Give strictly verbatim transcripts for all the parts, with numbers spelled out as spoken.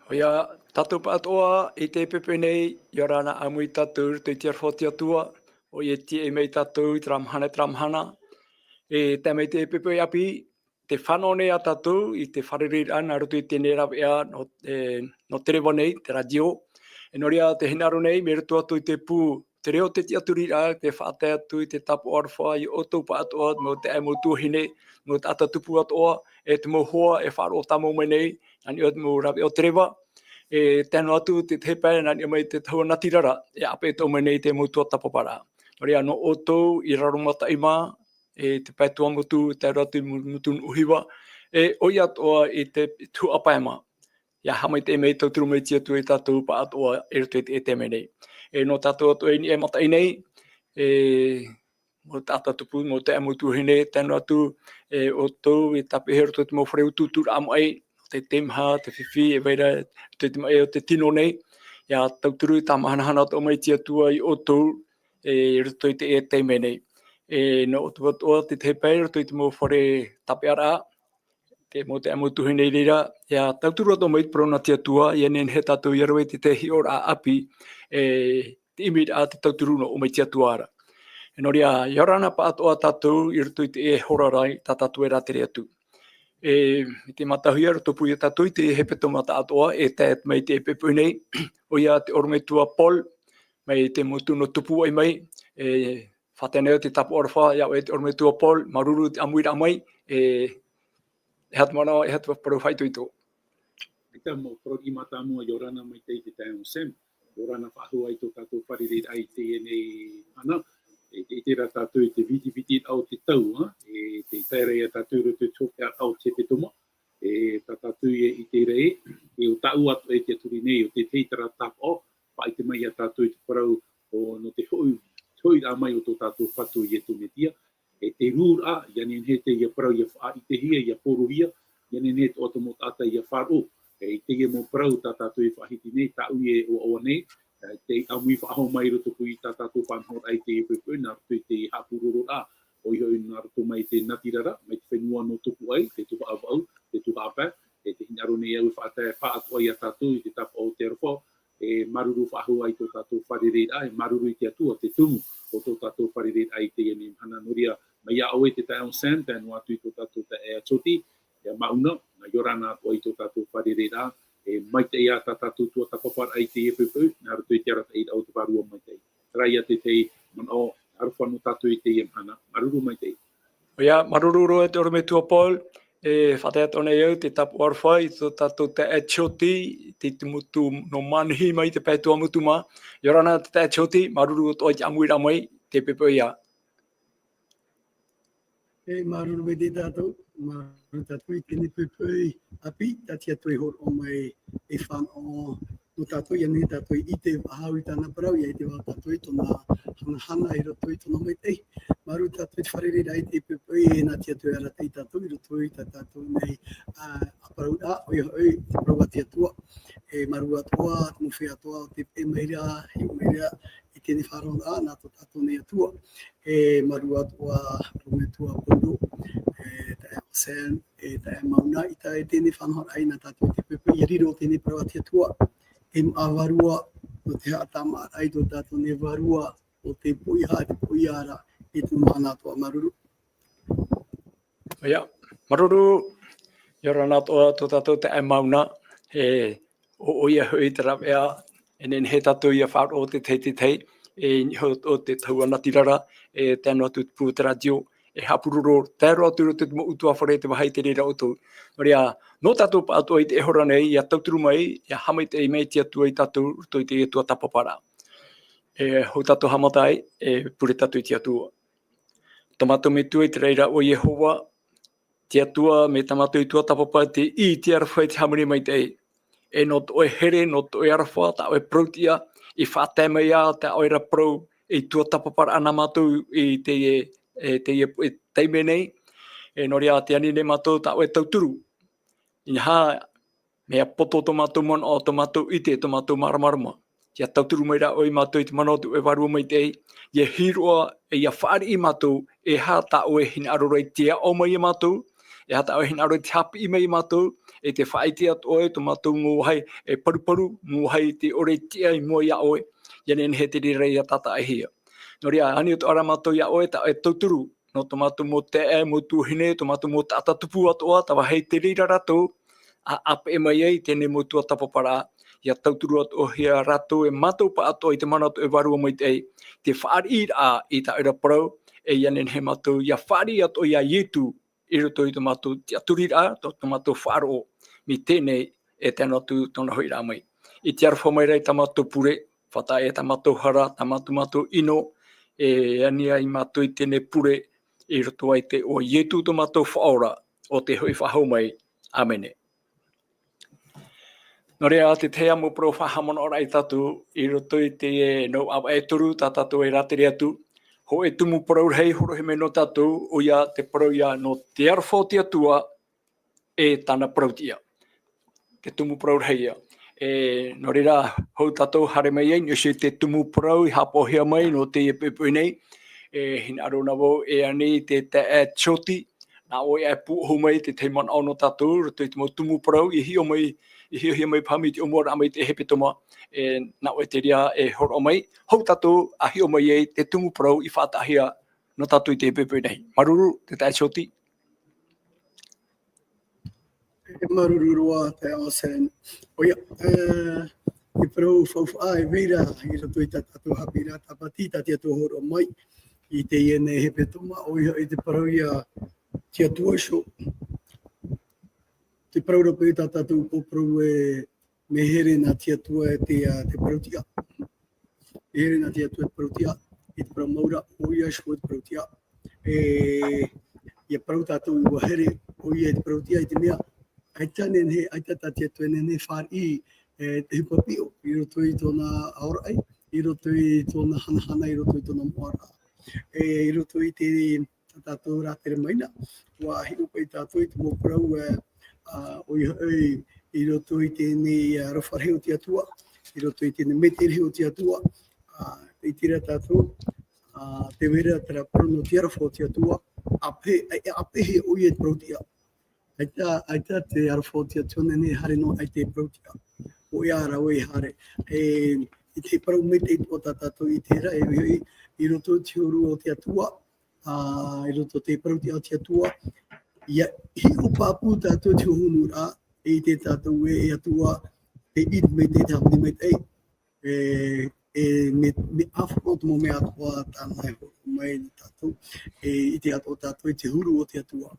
ʻOia, tātou pāʻatoʻa i teie poʻipoʻi nei, ʻia ora na ʻāmui tātou i roto i te aroha o te Atua, ʻoia e tīaʻi mai tātou i terā mahana, terā mahana. E tae mai teie poʻipoʻi ʻāpī, tē fānaʻo nei ā tātou i te fārereiraʻa nā roto i teie nei rāveʻa nō, e, nō te reva nei, te rātio. E nō reira tē hinaʻaro nei, mai roto atoʻa i te pū, te reo o te tiʻaturiraʻa, tē faʻatae atu i te tāpaʻo aroha ia ʻoutou pāʻatoʻa, mau taeaʻe, mau tuahine, mau taʻata tupu atoʻa, e te mau hoa e faʻaroʻo tāmau mai nei, nā niʻa i te mau rāveʻa o te reva, e tae noa atu i te tahi pae, nā niʻa mai i te tahua natirara, e ʻāpeʻe atoʻa mai nei i te mau tuatāpaparaʻa. Nō reira, nō ʻoutou i Raromataʻi mā, e te pae Tuamotu, tae roa atu i Mu-, Mutunuʻuhiva, e ʻoia atoʻa i te tuhaʻa pae mā. ʻIa haʻamaitaʻi mai, tauturu mai te Atua ia tātou pāʻatoʻa i roto i te, e te mea nei. E nō tātou atoʻa i niʻa i Mataʻi nei, e mau taʻata tupu, mau taeaʻe, mau tuahine, tae noa atu, e ʻoutou e tāpeʻa i roto i te mau fare utuuturaʻa maʻi, te teimaha, te fifi, e vai ra, i roto i te maʻi o te tino nei, ʻia tauturu, ʻia tāmahanahana atoʻa mai te Atua ia ʻoutou, e, i roto i te, e te mea nei. E nō ʻoutou atoʻa te tahi pae i roto i te mau fare tāpeʻaraʻa, te mau taeaʻe, mau tuahine i reira, ʻia tauturu atoʻa mai i te parau nā te Atua, ʻia nehenehe tātou ʻia rave i te tahi hiʻoraʻa ʻāpī, e te ʻimiraʻa, te tauturu nō ʻō mai te Atua ra. E nō reira, ʻia ora na pāʻatoʻa tātou i roto i teie hora ra, tā tātou e rātere atu. E, i te mātāmua, ʻia roto pū ia tātou i te hepetoma tāʻātoʻa, e tae mai i teie poʻipoʻi nei, ʻoia te ʻorometua Paul, mai te motu nō Tupuaʻi mai, e, faʻatae nei au i te tāpaʻo aroha ia ʻoe te ʻorometua Paul, māuruuru i te ʻāmuiraʻa mai, e, e aha te manaʻo, e aha te parau faʻaitoito. Maitaʻi, mau parau riʻi mātāmua, ʻia ora na maitaʻi te taeaʻe Sam, ʻia ora na faʻahou i tō tātou fārereiraʻa i teie nei mahana, e, te, ʻite ra tātou i te vitiviti o te tau, ā, e, tē tae ra ia tātou i roto i te hopeʻaraʻa o te hepetoma, e, tā tātou e ʻite ra ē, e, ʻo tāʻu atoʻa e tiʻaturi nei, ʻo te tahi terā tāpaʻo, faʻaʻite mai ia tātou i te parau o, nō te hoʻi, te hoʻiraʻa mai o tō tātou Fatu Iesu Mesia, e te rūraʻa, ʻia nehenehe teie parau ʻia faʻaʻitehia, ʻia porohia, ʻia nehenehe atoʻa te mau taʻata ʻia faʻaroʻo. E, i teie mau parau tā tātou e faʻahiti nei, tāʻu e ʻoaʻoa nei, e, tē ʻāmui faʻahou mai i roto pū i tā tātou faʻanahoraʻa i teie poʻipoʻi, nā roto i te haʻapurororaʻa, ʻoia hoʻi nā roto mai te natirara, mai te fenua nō Tupuaʻi, te tuhaʻa vaʻu, te tuhaʻa pae, e tē hinaʻaro nei au e faʻatae pāʻatoʻa ia tātou i te tāpaʻo o te aroha, e māuruuru faʻahou i tō tātou fārereiraʻa, e māuruuru i te Atua, te tumu o tō tātou fārereiraʻa i teie nei mahana. Nō reira, mai ia ʻoe te taeaʻe Sam, tae noa atu i tō tātou taeaʻe Jyoti, ʻia Mauna, nā, ʻia ora na atoʻa i tō tātou fārereiraʻa, e maitaʻi ā tā tātou tuatāpaparaʻa i teie poʻipoʻi, nā roto i te arataʻiraʻa o te Vārua Maitaʻi. Terā ia te tahi manaʻo aroha nō tātou i teie mahana. Māuruuru maitaʻi. ʻOia, māuruuru roa e te ʻorometua Paul, e faʻatae atoʻa nei au i te tāpaʻo aroha i tō tātou taeaʻe Jyoti, tei te motu nō Manihi mai i te pae Tuamotu mā. ʻIa ora na te taeaʻe Jyoti, māuruuru atoʻa i te ʻāmuiraʻa mai, i teie poʻipoʻi ā. E, māuruuru maitaʻi tātou, māuruuru tātou i teie nei poʻipoʻi ʻāpī, tā te Atua e hōroʻa mai e fānaʻo nō tātou, ʻia nehenehe tātou e ʻite faʻahou i tāna parau, ʻia ʻite faʻahou tātou i tōna hanahana i roto i tōna maitaʻi. Māuruuru tātou i te fārereiraʻa i teie poʻipoʻi, e nā te Atua e arataʻi ia tātou i roto i tā tātou nei, ā, ā parau, ā, ʻoia hoʻi, te parau a te Atua. E māuruuru atoʻa, te mau feiā atoʻa, ʻo tē peʻe mai ra, hiʻo mai ra i teie nei faʻanahoraʻa, nā tō tātou nei Atua. E māuruuru atoʻa, ʻorometua Paul, e taeaʻe Sam, e taeaʻe Mauna, i tā, i teie nei faʻanahoraʻa nā tātou i teie poʻipoʻi, ʻia riro teie nei parau a te Atua. E mau vārua, nō te haʻatāmāraʻa i tō tātou nei vārua, ʻo tē poʻihā, tē poʻihā ra, i te mau mahana atoʻa. Māuruuru. ʻOia, māuruuru, ʻia ora na atoʻa tō tātou taeaʻe Mauna, e, ʻo, ʻoia hoʻi te rāveʻa, e nehenehe tātou ʻia faʻaroʻo te tahi, te tahi, e, i niʻa i te tahua natirara, e, tae noa atu i te pū o te rātio, e haʻapuroro, tae roa atu i roto i te mau ʻutuāfare, te vāhi tē reira ʻoutou. Nō reira, nō tātou pāʻatoʻa i teie hora nei, ʻia tauturu mai, ʻia haʻamaitaʻi mai te Atua ia tātou, i roto i teie tuatāpaparaʻa. E, hou tātou haʻamata ai, e pure tātou i te Atua. Tō mātou Metua i te raʻi ra ʻo Iehova, te Atua, mai tā mātou i tuatāpapa, tei ʻī i te aroha, i te hāmani maitaʻi. E nō tō ʻoe here, nō tō ʻoe aroha, tā ʻoe parau-tiʻa, i faʻatae mai ā tā ʻoe ra parau, i tuatāpaparaʻa nā mātou i teie, e, teie, e, taime nei. E nō reira, tē ani nei mātou tā ʻoe tauturu. Inaha, mea poto tō mātou manaʻo, tō mātou ʻite, tō mātou māramarama. ʻIa tauturu mai rā ʻoe ia mātou i te mana o tō ʻoe Vārua Maitaʻi, ʻia hiʻo, e ʻia fāriʻi mātou, e aha tā ʻoe e hinaʻaro ra i te aʻo mai ia mātou, e aha tā ʻoe e hinaʻaro i te haʻapiʻi mai ia mātou, e te faʻaʻite atu ʻoe tō mātou mau vāhi e paruparu, mau vāhi te ʻore tiʻa i mua iā ʻoe, ʻia nehenehe te reira ʻia tātaʻihia. Nō reira, ani atu ra mātou iā ʻoe, tā ʻoe e tauturu, nō tō mātou mau taeaʻe, mau tuahine, tō mātou mau taʻata tupu atoʻa, tā vāhi te reira rātou, ʻa, ʻa peʻe mai ai teie mau tuatāpaparaʻa, ʻia tauturu atoʻahia rātou e mātou pāʻatoʻa i te mana atoʻa e Vārua Maitaʻi, te fāriʻiraʻa i tā ʻoe ra parau, e ʻia nehenehe mātou, ʻia fāriʻi atoʻa iā Ietu, i roto i tō mātou tiʻaturiraʻa, tō, tō mātou faʻaroʻo, mai teie nei, e tae noa atu tōna hoʻiraʻa mai. I te aroha mai ra i tā mātou pure, faʻataʻa i tā mātou hara, tā mātou, mātou ʻino, e ani ai mātou i teie pure, i roto i te iʻoa o Ietu tō mātou Faʻaora, ʻo tē hoʻi faʻahou mai. ʻĀmene. Nō reira, te tahi mau parau faʻahaʻamanaʻoraʻa ia tātou, i roto i te nau ʻāvaʻe e toru, tā tātou e rātere atu, hōʻē tumu parau rahi, hōroʻahia mai nō tātou, ʻoia te parau ïa nō te aroha o te Atua, e tāna parau tiʻa. Te tumu parau rahi ïa. E, nō reira, hou tātou haere mai ai, nō te tumu parau i haʻapaʻohia mai nō teie poʻipoʻi nei, e, hinaʻaro na vau, e ani te taeaʻe Tioti, nā ʻoe e pūʻohu mai te tahi manaʻo nō tātou, roto i te mau tumu parau, i hiʻo mai, i hiʻohia mai paha mai te ʻōmuaraʻa mai te hepetoma, e, nā ʻoe te reira e hōroʻa mai, hou tātou ʻa hiʻo mai ai te tumu parau i faʻataʻahia nō tātou i te poʻipoʻi nei. Māuruuru, te taeaʻe Tioti. E māuruuru roa, taeaʻe Sen. ʻOia, e, te parau faufaʻa e vai ra, i roto i tā tātou haʻapiʻiraʻa tāpati, tā te Atua hōroʻa mai, i teie nei hepetoma, ʻoia hoʻi te parau ïa, te Atua iho. Te parau ra paʻi tā tātou upoʻo parau e, mea here nā te Atua e te, a, te parau tiʻa. Mea here nā te Atua te parau tiʻa, i te parau mau ra, ʻoia iho te parau tiʻa. E, ʻia parau tātou ʻua here, ʻoia te parau tiʻa, i te mea, ʻaita e nehenehe, ʻaita tā te Atua e nehenehe e fāriʻi, e, te ʻohipa piʻo, i roto i tōna aoraʻi, i roto i tōna hanahana, i roto i tōna moʻaraʻa. E, i roto i te, tā tātou rātere mai na, ʻua hiʻo paʻi tātou i te mau parau, e, a, ʻoia hoʻi, i roto i teie nei, a, aroha rahi o te Atua, i roto i teie nei maitaʻi rahi o te Atua, a, i terā tātou, a, tē vai ra terā parau nō te aroha o te Atua, ʻa peʻe, ʻa, ʻa peʻe ʻoia te parau tiʻa. ʻAita, ʻaita te aroha o te Atua e nehenehe e haere noa ai te parau tiʻa. ʻOia rā ʻoe e haere. E, i te parau maitaʻi atoʻa tā tātou i terā, e, i, i roto i te huru o te Atua, a, i roto i te parau tiʻa o te Atua, ʻia hiʻo pāpū tātou i te huhunuraʻa, e ʻite tātou ē, e Atua, tē ʻite maitaʻi, tē hāmani maitaʻi, e, e, mea, mea ʻāfaʻo te mau mea atoʻa tāna e hōroʻa mai nō tātou, e, ʻite atoʻa tātou i te huru o te Atua.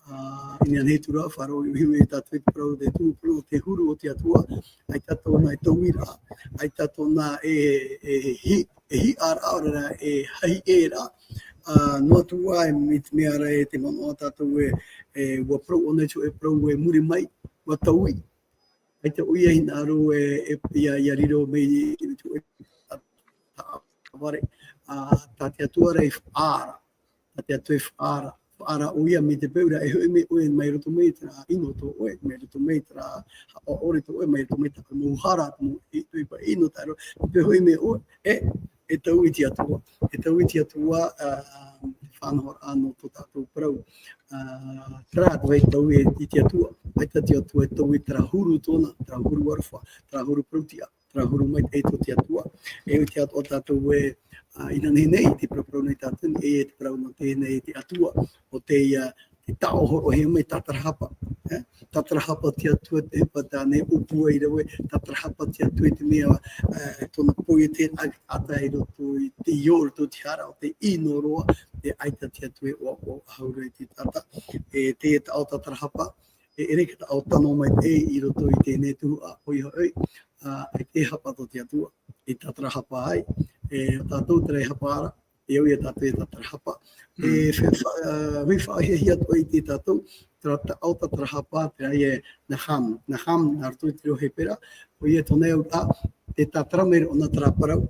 A, i niʻa nei atu ra, faʻaroʻo i, i, i tātou i te parau, te tumu parau, te huru o te Atua, ʻaita tōna e tauiraʻa, ʻaita tōna e, e hi-, e hiʻaraʻa ra, e hahiʻeraʻa, a, noa atu ā, e, i te mea ra e te manaʻo tātou e, e, ʻua parau ʻōna i te hōʻē parau e muri mai, ʻua taui. ʻAita ʻoia e hinaʻaro e, e, ʻia, ʻia riro mai i, i te hōʻē, a, a, vare, a, tā te Atua ra e faʻaara. Tā te Atua e faʻaara. Faʻaara ʻoia mai te peu ra, e hoʻi mai ʻoe mai roto mai terā ʻino tō ʻoe, mai roto mai terā haʻapaʻo ʻore tō ʻoe, mai roto mai tā ʻoe mau hara, tō ʻoe mau ʻi-, ʻohipa ʻino, tae roa, te peu e hoʻi mai ʻoe, e, e taui te Atua. E taui te Atua, a, te faʻanahoraʻa nō tō tātou parau. A, terā te vai taui i te Atua. ʻAita te Atua e taui terā huru tōna, terā huru aroha, terā huru parau tiʻa, terā huru maitaʻi tō te Atua. E ʻite atoʻa tātou ē, a, i niʻa nei, te paraparau nei tātou, e, te parau nō teie nei te Atua, ʻo te, a, te taʻo hōroʻahia mai, tātarahapa. E, tātarahapa te Atua, te ʻohipa tāna e ʻōpua i rave, tātarahapa te Atua i te mea, e, tōna poiete, a, ʻata i roto i te io, i roto i te hara, ʻo tē ʻino roa, e ʻaita te Atua e ʻoaʻoa faʻahou ra i te taʻata. E, te taʻo tātarahapa, e ʻere ka taʻo tano maitaʻi i roto i teie tuhaʻa, ʻoia hoʻi, a, e te hapa tō te Atua, e tātarahapa ai, e, tātou terā e hapa ra, e au ia tātou e tātarahapa. E, Mm. fa-, fa-, a, vai faʻahiahia atu ai te tātou, terā taʻo tātarahapa, terā ïa Naham. Naham, nā roto i te reo Hepera, ʻoia tōna e au, a, tē tātara mai ra ʻōna terā parau,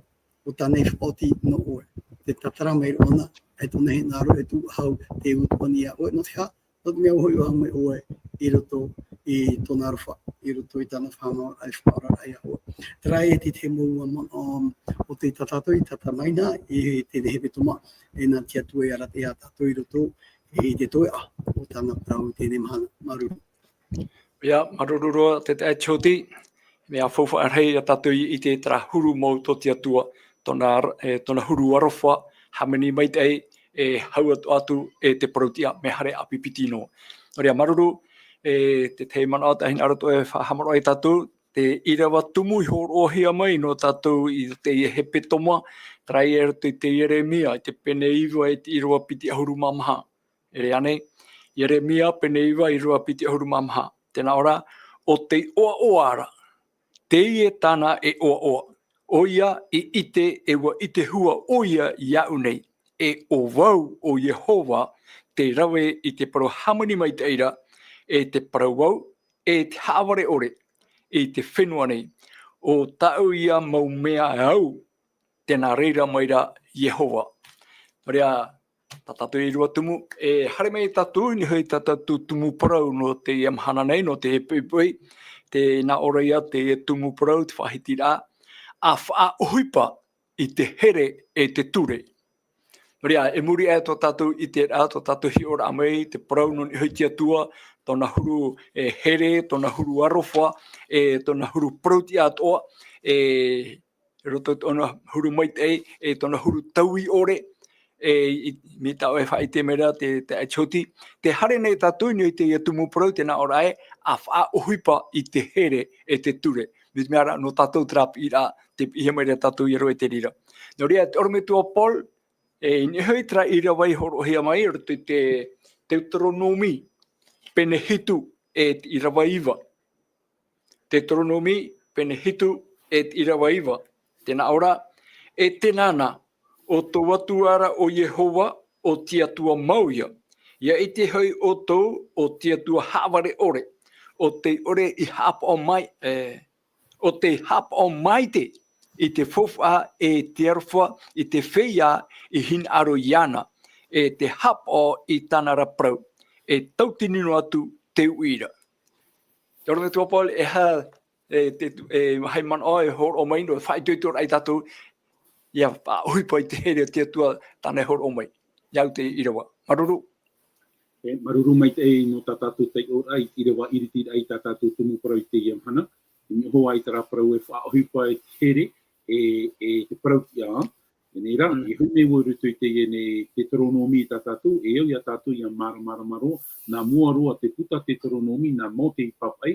ʻo tāna e faʻaoti nō ʻoe. Tē tātara mai ra ʻōna, e tōna e hinaʻaro e tuʻu faʻahou te utuʻa iā ʻoe, nō te aha, nō te mea ʻua hoʻi faʻahou mai ʻoe i roto i tōna aroha, i roto i tāna faʻanahoraʻa e faʻaoraraʻa iā ʻoe. Terā e te tahi mau manaʻo, ʻo te tā tātou i tātara mai na, i teie hepetoma, e nā te Atua e arataʻi ia tātou i roto i te toeʻa o tāna parau i teie mahana. Māuruuru. Ia, māuruuru roa te taeaʻe Jody. Mea faufaʻa rahi ia tātou i ʻite terā huru mau tō te Atua, tōna, e, tōna huru aroha, hāmani maitaʻi, e hau atu, atu, e te parau-tiʻa, mea haere ʻāpipiti noa. Nō reira, māuruuru, e, te tahi manaʻo, te hinaʻaro atoʻa e faʻahaʻamanaʻo ia tātou, te ʻīrava tumu i hōroʻahia mai nō tātou i teie hepetoma, terā ia i roto i te Ieremia, i te pene iva, i te ʻīrava piti ʻahuru mā maha. E rave ānei, Ieremia, pene iva, ʻīrava piti ʻahuru mā maha. Tē nā ʻō ra, ʻo tei ʻoaʻoa ra, teie tāna e ʻoaʻoa. ʻOia i ʻite, e ʻua ʻite hua ʻoia iāʻu nei. E ʻo vau, ʻo Iehova, tē rave i te parau hāmani maitaʻi ra, e te parau vau, e te haʻavare ʻore, i te fenua nei. ʻO tāʻu ia mau mea au, tē nā reira mai ra Iehova. Nō reira, tā tātou e ʻīrava tumu, e haere mai tātou, i niʻa hoʻi tā tātou tumu parau nō teie mahana nei, nō te poʻipoʻi, tē nā ʻō ra ia teie tumu parau, te faʻahitiraʻa, ʻa faʻaʻohipa i te here e te ture. Nō reira, e muri aʻe tō tātou ʻiteraʻa, tō tātou hiʻoraʻa mai, te parau nō niʻa hoʻi te Atua, tōna huru, e, here, tōna huru aroha, e, tōna huru parau-tiʻa atoʻa, e, i roto i tōna huru maitaʻi, e tōna huru taui ʻore, e, i, mai tā ʻoe e faʻaʻite mai ra te, te taeaʻe Jody. Tē haere nei tātou i niʻa i teie tumu parau, tē nā ʻō ra ē, ʻa faʻaʻohipa i te here e te ture. Mai te mea ra, nō tātou terā piʻiraʻa, tē piʻihia mai ra tātou ia roto i te reira. Nō reira, te ʻorometua Paul, e, i niʻa hoʻi terā ʻīrava i hōroʻahia mai, i roto i te Teuteronome, pene hitu, e te ʻīrava iva. Teuteronome, pene hitu, e te ʻīrava iva. Tē nā ʻō ra, e tēnā na, ʻo tō Atua ra ʻo Iehova, ʻo te Atua mau ïa. ʻIa ʻite hoʻi ʻoutou, ʻo te Atua haʻavare ʻore, ʻo tei ʻore i haʻapaʻo mai, e, ʻo tei haʻapaʻo maite i te faufaʻa e te aroha i te feiā i hinaʻaro iāna, e te haʻapaʻo i tāna ra parau, e tautini noa atu te uʻi ra. Te ʻorometua Paul, e aha, e, te, e, hai manaʻo e hōroʻa mai nō, faʻaitoitoraʻa ia tātou, ʻia faʻaʻohipa i te here o te Atua tāna e hōroʻa mai. Ia au te ʻīrava. Māuruuru. E, māuruuru maitaʻi nō tā tātou taiʻoraʻa i te ʻīrava ʻiritiraʻa i tā tātou tumu parau i teie mahana. I niʻa hoʻi i terā parau e faʻaʻohipa i te here, e, e te parau-tiʻa. E nei rā, Mm. i hoʻi nei vau i roto i teie nei Teuteronome tā tātou, e au ia tātou ʻia māramarama roa, nā mua roa te puta Teuteronome, nā Mōte i pāpaʻi,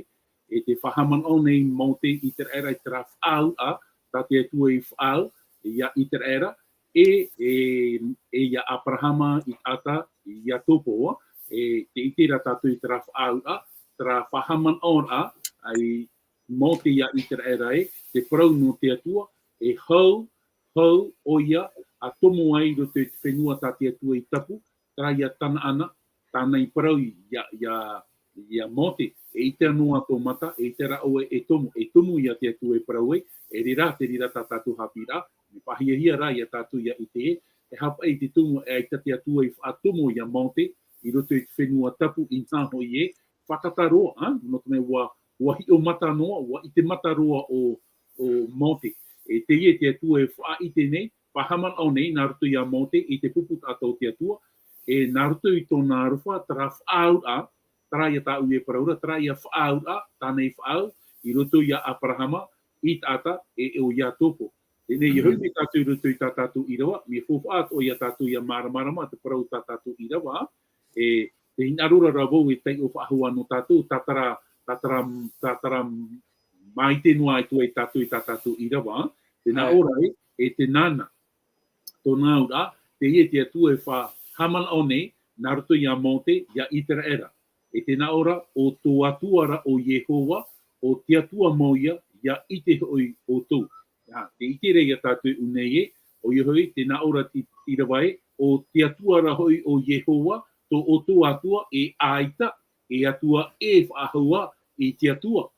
e tē faʻahaʻamanaʻo nei Mōte i ʻĪteraʻera i terā faʻaauraʻa, tā te Atua i faʻaau, ia ʻĪteraʻera, e, e, e ia Aperahama, Isaaka, Iakobo, e tē ʻite ra tātou i terā faʻaauraʻa, terā faʻahaʻamanaʻoraʻa, ʻa Mōte ia ʻĪteraʻera ē, te parau nō te Atua, e hau, hau ʻoia ʻa tomo ai i roto i te fenua tā te Atua i tapu, terā ia Kanaana, tāna i parau ia, ia, ia Mōte, e ʻite noa tō mata, e ʻite ra ʻoe e tomo, e tomo ia te Atua e parau ai, e reira, te reira tā tātou haʻapiʻiraʻa, mea pāhiahia rā ia tātou ʻia ʻite ē, e aha paʻi te tomo, e ʻaita te Atua i faʻatomo ia Mōte, i roto i te fenua tapu i nā hoʻi ē, fātata roa, ā, nō te mea ʻua, ʻua hiʻo mata noa, ʻua ʻite mata roa ʻo, ʻo Mōte. E teie te Atua e faʻaʻite nei, faʻahaʻamanaʻo nei, nā roto ia Mōte, i te pupu taʻata o te Atua, e nā roto i tōna aroha, terā faʻaauraʻa, terā ia tāʻu e parau ra, terā ia faʻaauraʻa, tāna i faʻaau, i roto ia Aperahama, Isaaka, e, e ʻo Iakobo. Teie nei, e Mhm. hoʻi mai tātou i roto i tā tātou ʻīrava, mea faufaʻa atoʻa ia tātou ʻia māramarama, te parau tā tātou ʻīrava, e, tē hinaʻaro ra vau e taiʻo faʻahou nō tātou, tā terā, tā terā, tā terā maite noa atu ai tātou i tā tātou ʻīrava, tē nā Right. ʻō ra ē, e tēnā na. Tōna auraʻa, teie te Atua e faʻahaʻamanaʻo nei, nā roto ia Mōte, ia ʻĪteraʻera. E tē nā ʻō ra, ʻo tō Atua ra ʻo Iehova, ʻo te Atua mau ïa, ʻia ʻite hoʻi ʻoutou. Ā, tē ʻite ra ia tātou i ʻō nei ē, ʻoia hoʻi, tē nā ʻō ra te ʻīrava ē, ʻo te Atua ra hoʻi ʻo Iehova, tō ʻoutou Atua, e ʻaita, e Atua e faʻahou ā i te Atua.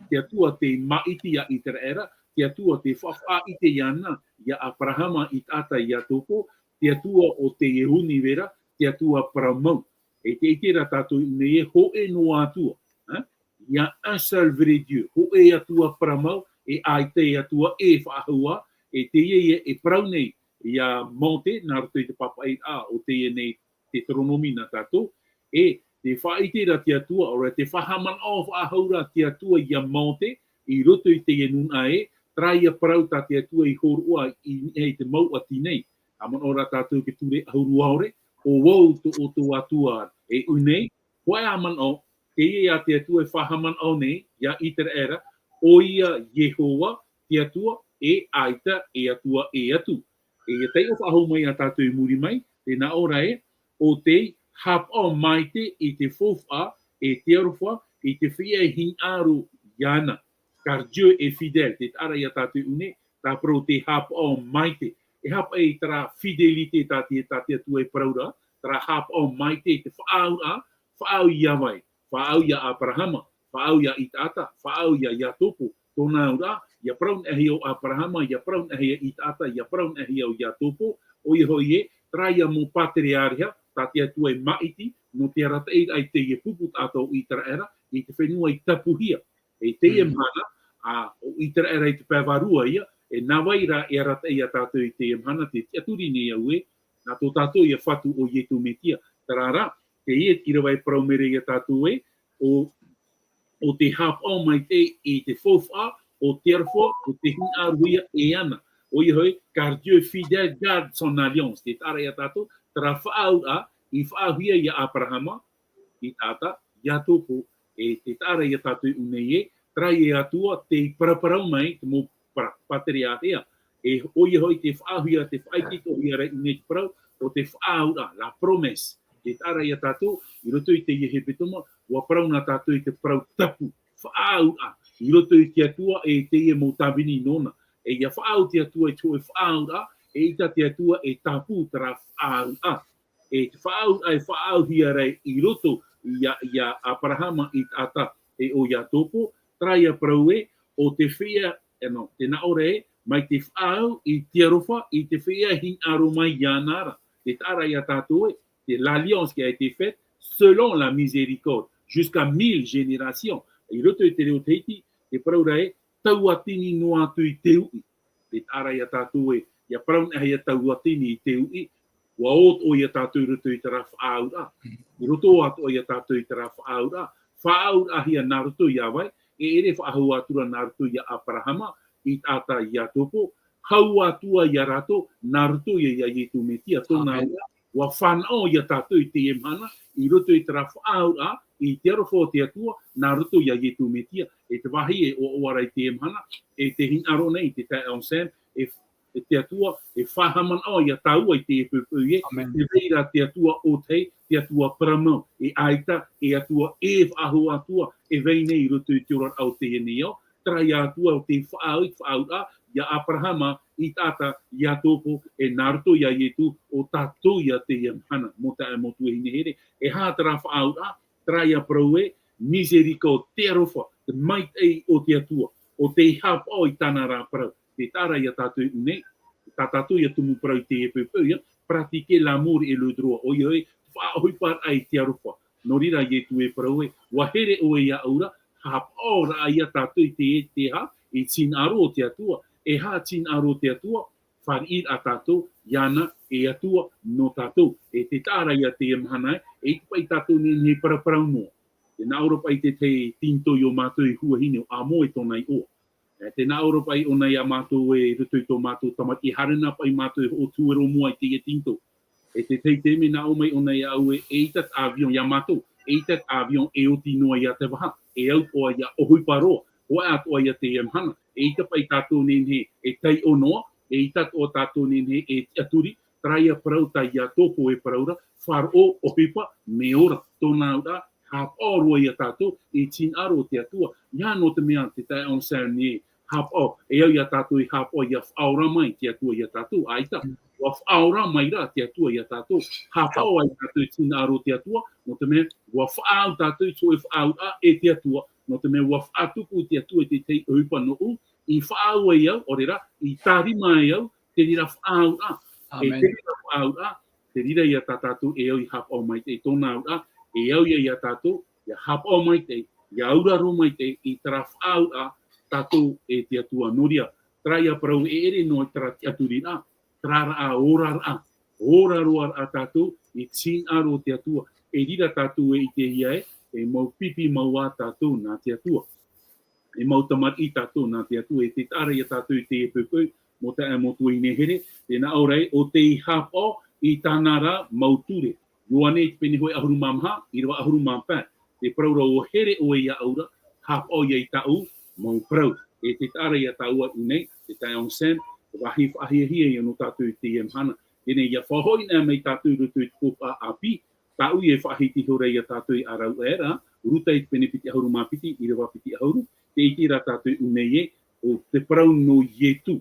Te Atua tei māʻiti ia ʻĪteraʻera, te Atua tei faʻaʻite iāna, ia Aperahama, Isaaka, Iakobo, te Atua o te ʻunivera, te Atua parau mau. E tē ʻite ra tātou i ʻō nei ē, hōʻē noa Atua, ā? Il y a un seul vrai Dieu. Hōʻē Atua parau mau, e ʻaita e Atua e faʻahou ā, e teie ïa e parau nei ia Mōte, nā roto i te pāpaʻiraʻa o teie nei Teuteronome nā tātou, e te faʻaʻite ra te Atua, ʻaore rā te faʻahaʻamanaʻo faʻahou ra te Atua ia Mōte, i roto i teie nūnaʻa ē, terā ia parau tā te Atua i hōroʻa i, i te mau ʻati nei. Haʻamanaʻo rā tātou i te ture ʻahuru ʻaore, ʻo vau tō ʻoutou Atua e ʻu nei, hōʻē ā manaʻo, teie ia te Atua e faʻahaʻamanaʻo nei, ia ʻĪteraʻera, ʻoia Iehova, te Atua, e ʻaita e Atua ʻē atu. E ia taiʻo faʻahou mai ia tātou i muri mai, tē nā ʻō ra ē, ʻo tei haʻapaʻo maite i te faufaʻa, e te aroha, i te feiā e hinaʻaro iāna. Car Dieu est fidèle, tē taʻa ra ia tātou i ʻō nei, tā parau tei haʻapaʻo maite. E aha paʻi terā fidélité tā te, tā te Atua e parau ra, terā haʻapaʻo maite i te faʻaauraʻa, faʻaau ia vai, faʻaau ia Aperahama, faʻaau ia Itaata, faʻaau ia Iakobo, tōna auraʻa, ia parau na hia ʻo Aperahama, ia parau na hia ʻo Itaata, ia parau na hia ʻo Iakobo, ʻoia hoʻi ē, terā ia mau patereareha, tā te Atua e māʻiti, nō te arataʻiraʻa i teie pupu taʻata ʻo ʻĪteraʻera, i te fenua i tapuhia. E teie Mm. mahana, ā, ʻo ʻĪteraʻera i te pae vārua ia, e nā vai rā e arataʻi ia tātou i teie mahana, te tiʻaturi nei au ē, nā tō tātou ia Fatu ʻo Iesu Mesia. Terā rā, teie i rave e parau mai ra ia tātou ē, ʻo, ʻo tei haʻapaʻo maite i te faufaʻa, ʻo te aroha, ʻo tei hinaʻaro ia iāna. ʻOia hoʻi, car Dieu fidèle garde son alliance. Tē taʻa ra ia tātou, terā faʻaauraʻa, i faʻaauhia ia Aperahama, Itaata, Iakobo, e tē taʻa ra ia tātou i ʻō nei ē, terā ia Atua, tei paraparau mai, te mau pa-, patereareha. E ʻoia hoʻi tē faʻaauhia, tē faʻaʻite atoʻa hia ra i ʻō nei te parau, ʻo te faʻaauraʻa, la promesse. Tē taʻa ra ia tātou, i roto i teie hepetoma, ʻua parau na tātou i te parau tapu, faʻaauraʻa, i roto i te Atua e teie mau tāvini nōna. E ia faʻaau te Atua i te hōʻē faʻaauraʻa, eʻita te Atua e tāpū terā faʻaauraʻa. E te faʻaauraʻa e faʻaauhia ra i roto ia, ia Aperahama, Itaata, e ʻo Iakobo, terā ia parau ē, ʻo te feiā, e nō, tē nā ʻō ra ē, mai te faʻaau i te aroha, i te feiā e hinaʻaro mai iāna ra. Tē taʻa ra ia tātou ē, te, l'alliance qui a été faite selon la miséricorde, jusqu'à mille générations. I roto i te reo Tahiti, tē parau ra ē, tauatini noa atu i te uʻi. Tē taʻa ra ia tātou ē, ia parau na hia tauatini i te uʻi, ʻua ō atoʻa ia tātou i roto i terā faʻaauraʻa. I roto atoʻa ia tātou i terā faʻaauraʻa. Faʻaauraʻahia nā roto ia vai, e ʻere faʻahou atu ra nā roto ia Aperahama, Itaata, Iakobo, hau atu ia rātou, nā roto ia, ia Iesu Mesia, tōna Amen. auraʻa, ʻua fānaʻo ia tātou i teie mahana, i roto i terā faʻaauraʻa, i te aroha o te Atua, nā roto ia Iesu Mesia, e te vāhi e ʻoaʻoa ra i teie mahana, e tē hinaʻaro nei, i te taeaʻe Anselme, e, e te Atua, e faʻahaʻamanaʻo ia tāua i teie poʻipoʻi ē, Amen. tē vai ra te Atua ʻōtahi, te Atua parau mau, e ʻaita, e Atua, e faʻahou Atua, e vai nei i roto i te oraraʻa o teie nei ao, terā ia Atua ʻo tei faʻaau, faʻaauraʻa, ia Aperahama, Itaata, Iakobo, e nā roto ia Iesu, ʻo tātou ia teie mahana, mau taeaʻe, mau tuahine here. E aha terā faʻaauraʻa, terā ia parau ē, miséricorde, te aroha, te maitaʻi o te Atua, ʻo tei haʻapaʻo i tāna ra parau. Tē taʻa ra ia tātou i ʻō nei, tā tātou ia tumu parau i teie poʻipoʻi ē, pratiquer l'amour et le droit. ʻOia hoʻi, faʻaʻohiparaʻa i te aroha. Nō reira Iesu e parau ē, ʻua here ʻoe iāʻu ra, haʻapaʻo rā ia tātou i te, te aha, i te hinaʻaro o te Atua. E aha te hinaʻaro o te Atua, fāriʻiraʻa tātou, iāna, e Atua, nō tātou. E tē taʻa ra ia teie mahana ē, eʻita paʻi tātou e nehenehe e paraparau noa. Tē nā ʻō ra paʻi te, te tīnitō i ō mātou i huahine ʻo ʻĀmoe tōna iʻoa. E tē nā ʻō ra paʻi ʻōna ia mātou ē, i roto i tō mātou tāmati, haere na paʻi mātou e hoʻo tūero mua i teie tīnitō. E te tahi taime nā ʻō mai ʻōna iāʻu ē, eʻita te avion ia mātou, eʻita te avion e oti noa ia te vaha, e au atoʻa ia ʻohipa roa, hōʻē atoʻa ia teie mahana, eʻita paʻi tātou e nehenehe e taiʻo noa, eʻita atoʻa tātou e nehenehe e tiʻaturi, terā ia parau tā Iakobo e parau ra, faʻaroʻo, ʻohipa, mea ora, tōna auraʻa, haʻapaʻo roa ia tātou i te hinaʻaro o te Atua, ʻia nō te mea te taeaʻe Anselme e haʻapaʻo, e au ia tātou e haʻapaʻo ʻia faʻaora mai te Atua ia tātou, ʻaita, Mm. ʻua faʻaora mai rā te Atua ia tātou, haʻapaʻo ai tātou i te hinaʻaro o te Atua, nō te mea, ʻua faʻaau tātou i te hōʻē faʻaauraʻa e te Atua, nō te mea, ʻua faʻatupu te Atua i te tahi ʻohipa nōʻu, i faʻaau ai au, ʻaore rā, i tārima ai au, te reira faʻaauraʻa. E Amen. Te reira faʻaauraʻa, te reira ia tā tātou e au i haʻapaʻo maitaʻi i tōna auraʻa, e au ia ia tātou, ʻia haʻapaʻo maitaʻi, ʻia auraro maitaʻi i terā faʻaauraʻa tātou e te Atua. Nō reira, terā ia parau e ʻere noa i terā tiʻaturiraʻa, terā rā oraraʻa, ora roa rā tātou i te hinaʻaro o te Atua, E reira tātou e ʻitehia ē, e mau pipi mau ā tātou nā te Atua. E mau tamariʻi tātou nā te Atua, e te taʻa ra ia tātou i teie poʻipoʻi, mau taeaʻe, mau tuahine here, tē nā ʻō ra ē, ʻo tei haʻapaʻo i tāna ra mau ture. Ioane i te pene hōʻē ʻahuru mā maha, ʻīrava ʻahuru mā pae. Tē parau ra ʻo here ʻoe iāʻu ra, haʻapaʻo ia i tāʻu mau parau. E te taʻa ra ia tāua i ʻō nei, te taeaʻe Anselme, te vāhi faʻahiahia ia nō tātou i teie mahana. Teie nei, ʻia faʻahoʻi na mai tātou i roto i te faufaʻa ʻāpī, tāʻu e faʻahiti ihora ia tātou i ʻĀrau ʻē ra, Ruta i te pene piti ʻahuru mā piti, ʻīrava piti ʻahuru, tē ʻite ra tātou i ʻō nei ē, ʻo te parau nō Ietu,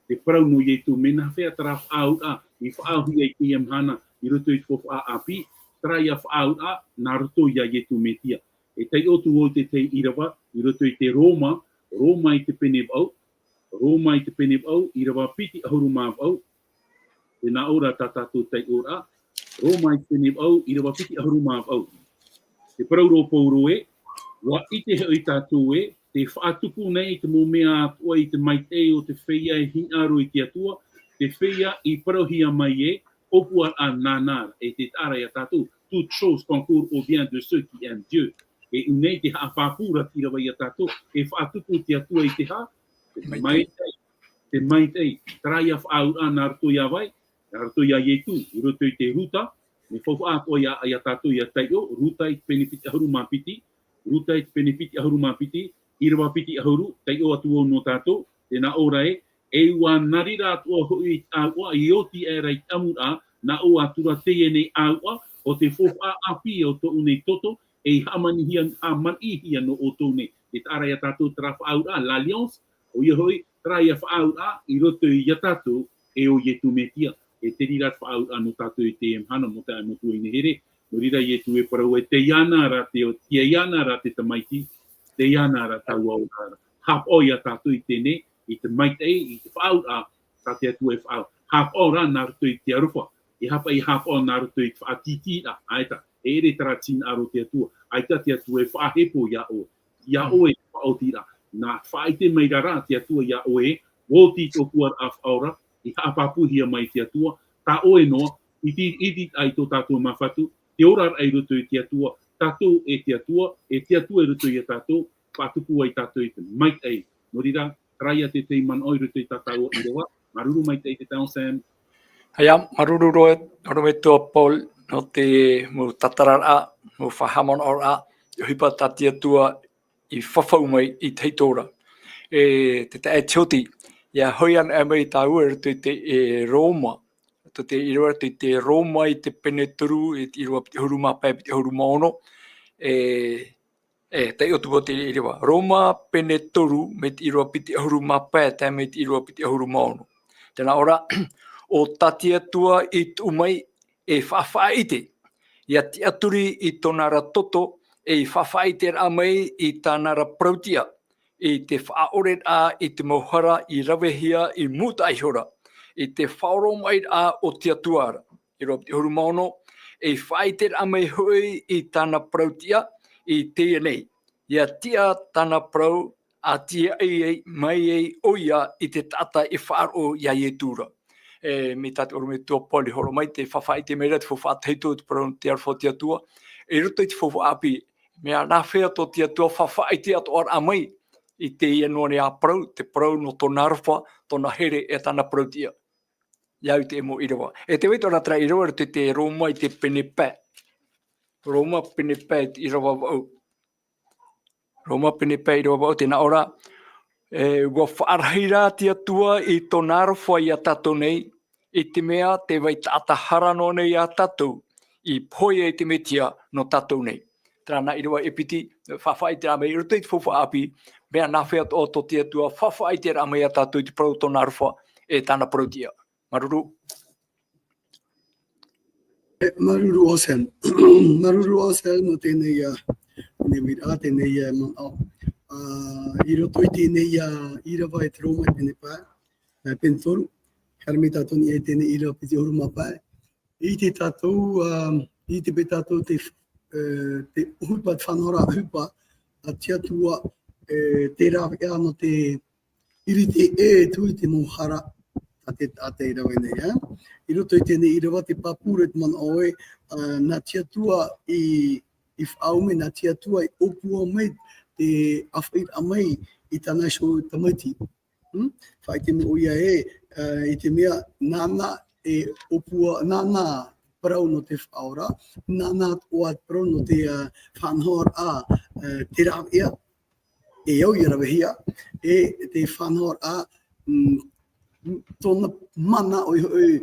te parau nō Ietu, mea nāfea terā faʻaauraʻa i faʻaauhia i teie mahana i roto i te faufaʻa ʻāpī, terā ia faʻaauraʻa nā roto ia Ietu Metia. E taiʻo atu vau i te tahi ʻīrava, i roto i te Roma, Roma i te pene vaʻu, Roma i te pene vaʻu, ʻīrava piti ʻahuru mā vaʻu, tē nā ʻō ra tā tātou taiʻoraʻa, Roma i te pene vaʻu, ʻīrava piti ʻahuru mā vaʻu. Tē parau ra ʻo Paulo ē, ʻua ʻite hoʻi tātou ē, tē faʻatupu nei te mau mea atoʻa i te maitaʻi o te feiā e hinaʻaro i te Atua, te feiā i parauhia mai ē, ʻōpuaraʻa nānā ra, e te taʻa ra ia tātou, toute chose concourt au bien de ceux qui aiment Dieu. E ʻō nei te haʻapāpū ra te ʻīrava ia tātou, e faʻatupu te Atua i te hā, te maitaʻi, te maitaʻi, terā ia faʻaauraʻa nā roto ia vai, nā roto ia Ietu, i roto i te Ruta, mea faufaʻa atoʻa ia, ia tātou ʻia taiʻo, Ruta i te pene piti ʻahuru mā piti, Ruta i te pene piti ʻahuru mā piti, ʻīrava piti ʻahuru, taiʻo atu vau nō tātou, tē nā ʻō ra ē, e ʻua nā reira atoʻa hoʻi te ʻāuʻa, i oti aʻera i te ʻamuraʻa, nā ʻō atu ra teie nei ʻāuʻa, ʻo te faufaʻa ʻāpī o tōʻu nei toto, e hāmanihia, hāmaniʻihia nō ʻoutou nei. Te taʻa ra ia tātou terā faʻaauraʻa, l'alliance, ʻoia hoʻi, terā ia faʻaauraʻa i roto ia tātou e ʻo Ietu Metia. E te reira te faʻaauraʻa nō tātou i teie mahana, mau taeaʻe, mau tuahine here. Nō reira Ietu e parau ē, tei iāna ra te, tei iāna ra te Tamaiti, tei iāna ra taua ora ra. Haʻapaʻo ia tātou i teie nei, i te maitaʻi, i te faʻaauraʻa, tā te Atua e faʻaau. Haʻapaʻo rā nā roto i te aroha. E hāpaʻo, e haʻapaʻo nā roto i te faʻatītīraʻa, ʻaita. E ʻere terā tī hinaʻaro o te Atua. ʻAita te Atua e faʻahepo ia ʻoe. Ia ʻoe te faʻaotiraʻa. Nā faʻaʻite mai ra rā te Atua ia ʻoe, ʻua oti tō ʻoe ra faʻaora, i haʻapāpūhia mai te Atua, tā ʻoe noa, i te, i te, i tō tātou Māfatu, te oraraʻa i roto i te Atua, tātou e te Atua, e te Atua i roto ia tātou, faʻatupu ai tātou i te maitaʻi. Nō reira, terā ia te tahi manaʻo i roto i tā tāua ʻīrava, māuruuru maitaʻi te taeaʻe Sam. ʻAita, māuruuru roa, ʻorometua Paul, nō te mau tatararaʻa, mau faʻahaʻamanaʻoraʻa, ʻohipa tā te Atua i fafau mai i te hiʻoraʻa. E, te taeaʻe Tioti, ʻia hoʻi anaʻe mai tāua i roto i te, e, Roma, tō te ʻīrava i te Roma i te pene toru, i te ʻīrava piti ʻahuru mā pae, piti ʻahuru mā ono, e, e, taiʻo atu vau te ʻīrava. Roma pene toru, mai te ʻīrava piti ʻahuru mā pae, tae mai te ʻīrava piti ʻahuru mā ono. Tē nā ʻō ra, ʻo tā te Atua i tuʻu mai, e faʻafaʻaʻite. ʻIa tiʻaturi i tōna ra toto, e faʻafaʻaʻiteraʻa mai i tāna ra parautiʻa, i te faʻaʻoreraʻa i te mau hara i ravehia i mūtaʻa ihora, i te faʻaoromaʻiraʻa o te Atua ra. ʻĪrava piti ʻahuru mā ono, e faʻaʻiteraʻa mai hoʻi i tāna parautiʻa i teie nei. ʻIa tiʻa tāna parau, ʻa tiaʻi ai, mai ai ʻoia i te taʻata e faʻaroʻo ia Ietu ra. E, mai tā te ʻorometua Paul i hōroʻa mai, tē faʻaʻite mai ra te faufaʻa tahito, te parau nō te aroha o te Atua. I roto i te faufaʻa ʻāpī, mea nāfea tō te Atua faʻaʻite atoʻaraʻa mai i teie noa nei parau, te parau nō tōna aroha, tōna here e tāna parautiʻa. ʻIa au i te mau ʻīrava. E tē vai atoʻa ra terā ʻīrava i roto i te Roma i te pene pae. Roma pene pae, te ʻīrava vaʻu. Roma pene pae, ʻīrava vaʻu, tē nā ʻō ra, e, ʻua faʻarahi rā te Atua i tōna aroha ia tātou nei, i te mea tē vai taʻata hara noa nei ia tātou, i pohe ai te Metia nō tātou nei. Terā nā ʻīrava e piti, faʻafaʻaʻiteraʻa mai i roto i te faufaʻa ʻāpī, mea nāfea atoʻa tō te Atua faʻafaʻaʻiteraʻa mai ia tātou i te parau tōna aroha e tāna parautiʻa. Māuruuru. E, māuruuru Sam. Māuruuru Sam nō teie nei, ā, teie nei uiraʻa, teie nei, ā, manaʻo. Ā, i roto i teie nei, ā, ʻīrava i te Roma i pene pae, ā, pene toru. Haere mai tātou i teie nei ʻīrava piti ʻahuru mā pae. ʻIte tātou, ā, ʻite paʻi tātou te, e, te ʻohipa, te faʻanahoraʻa ʻohipa a te Atua, e, te rāveʻa nō te ʻiriti ʻē atu i te mau hara, a te, a te rave nei, ā? I roto i teie nei ʻīrava te pāpū ra te manaʻo ē, ā, nā te Atua i, i faʻaau mai, nā te Atua i ʻōpua mai te ʻāfaʻiraʻa mai i tāna iho tamaiti. Hmm? Faʻaʻite mai ʻoia ē, ā, i te mea, nāna e ʻōpua, nāna parau nō te faʻaora, nāna atoʻa parau nō te, ā, faʻanahoraʻa, ā, te rāveʻa, e au ia ravehia, e te faʻanahoraʻa, mm, tōna mana ʻoia hoʻi,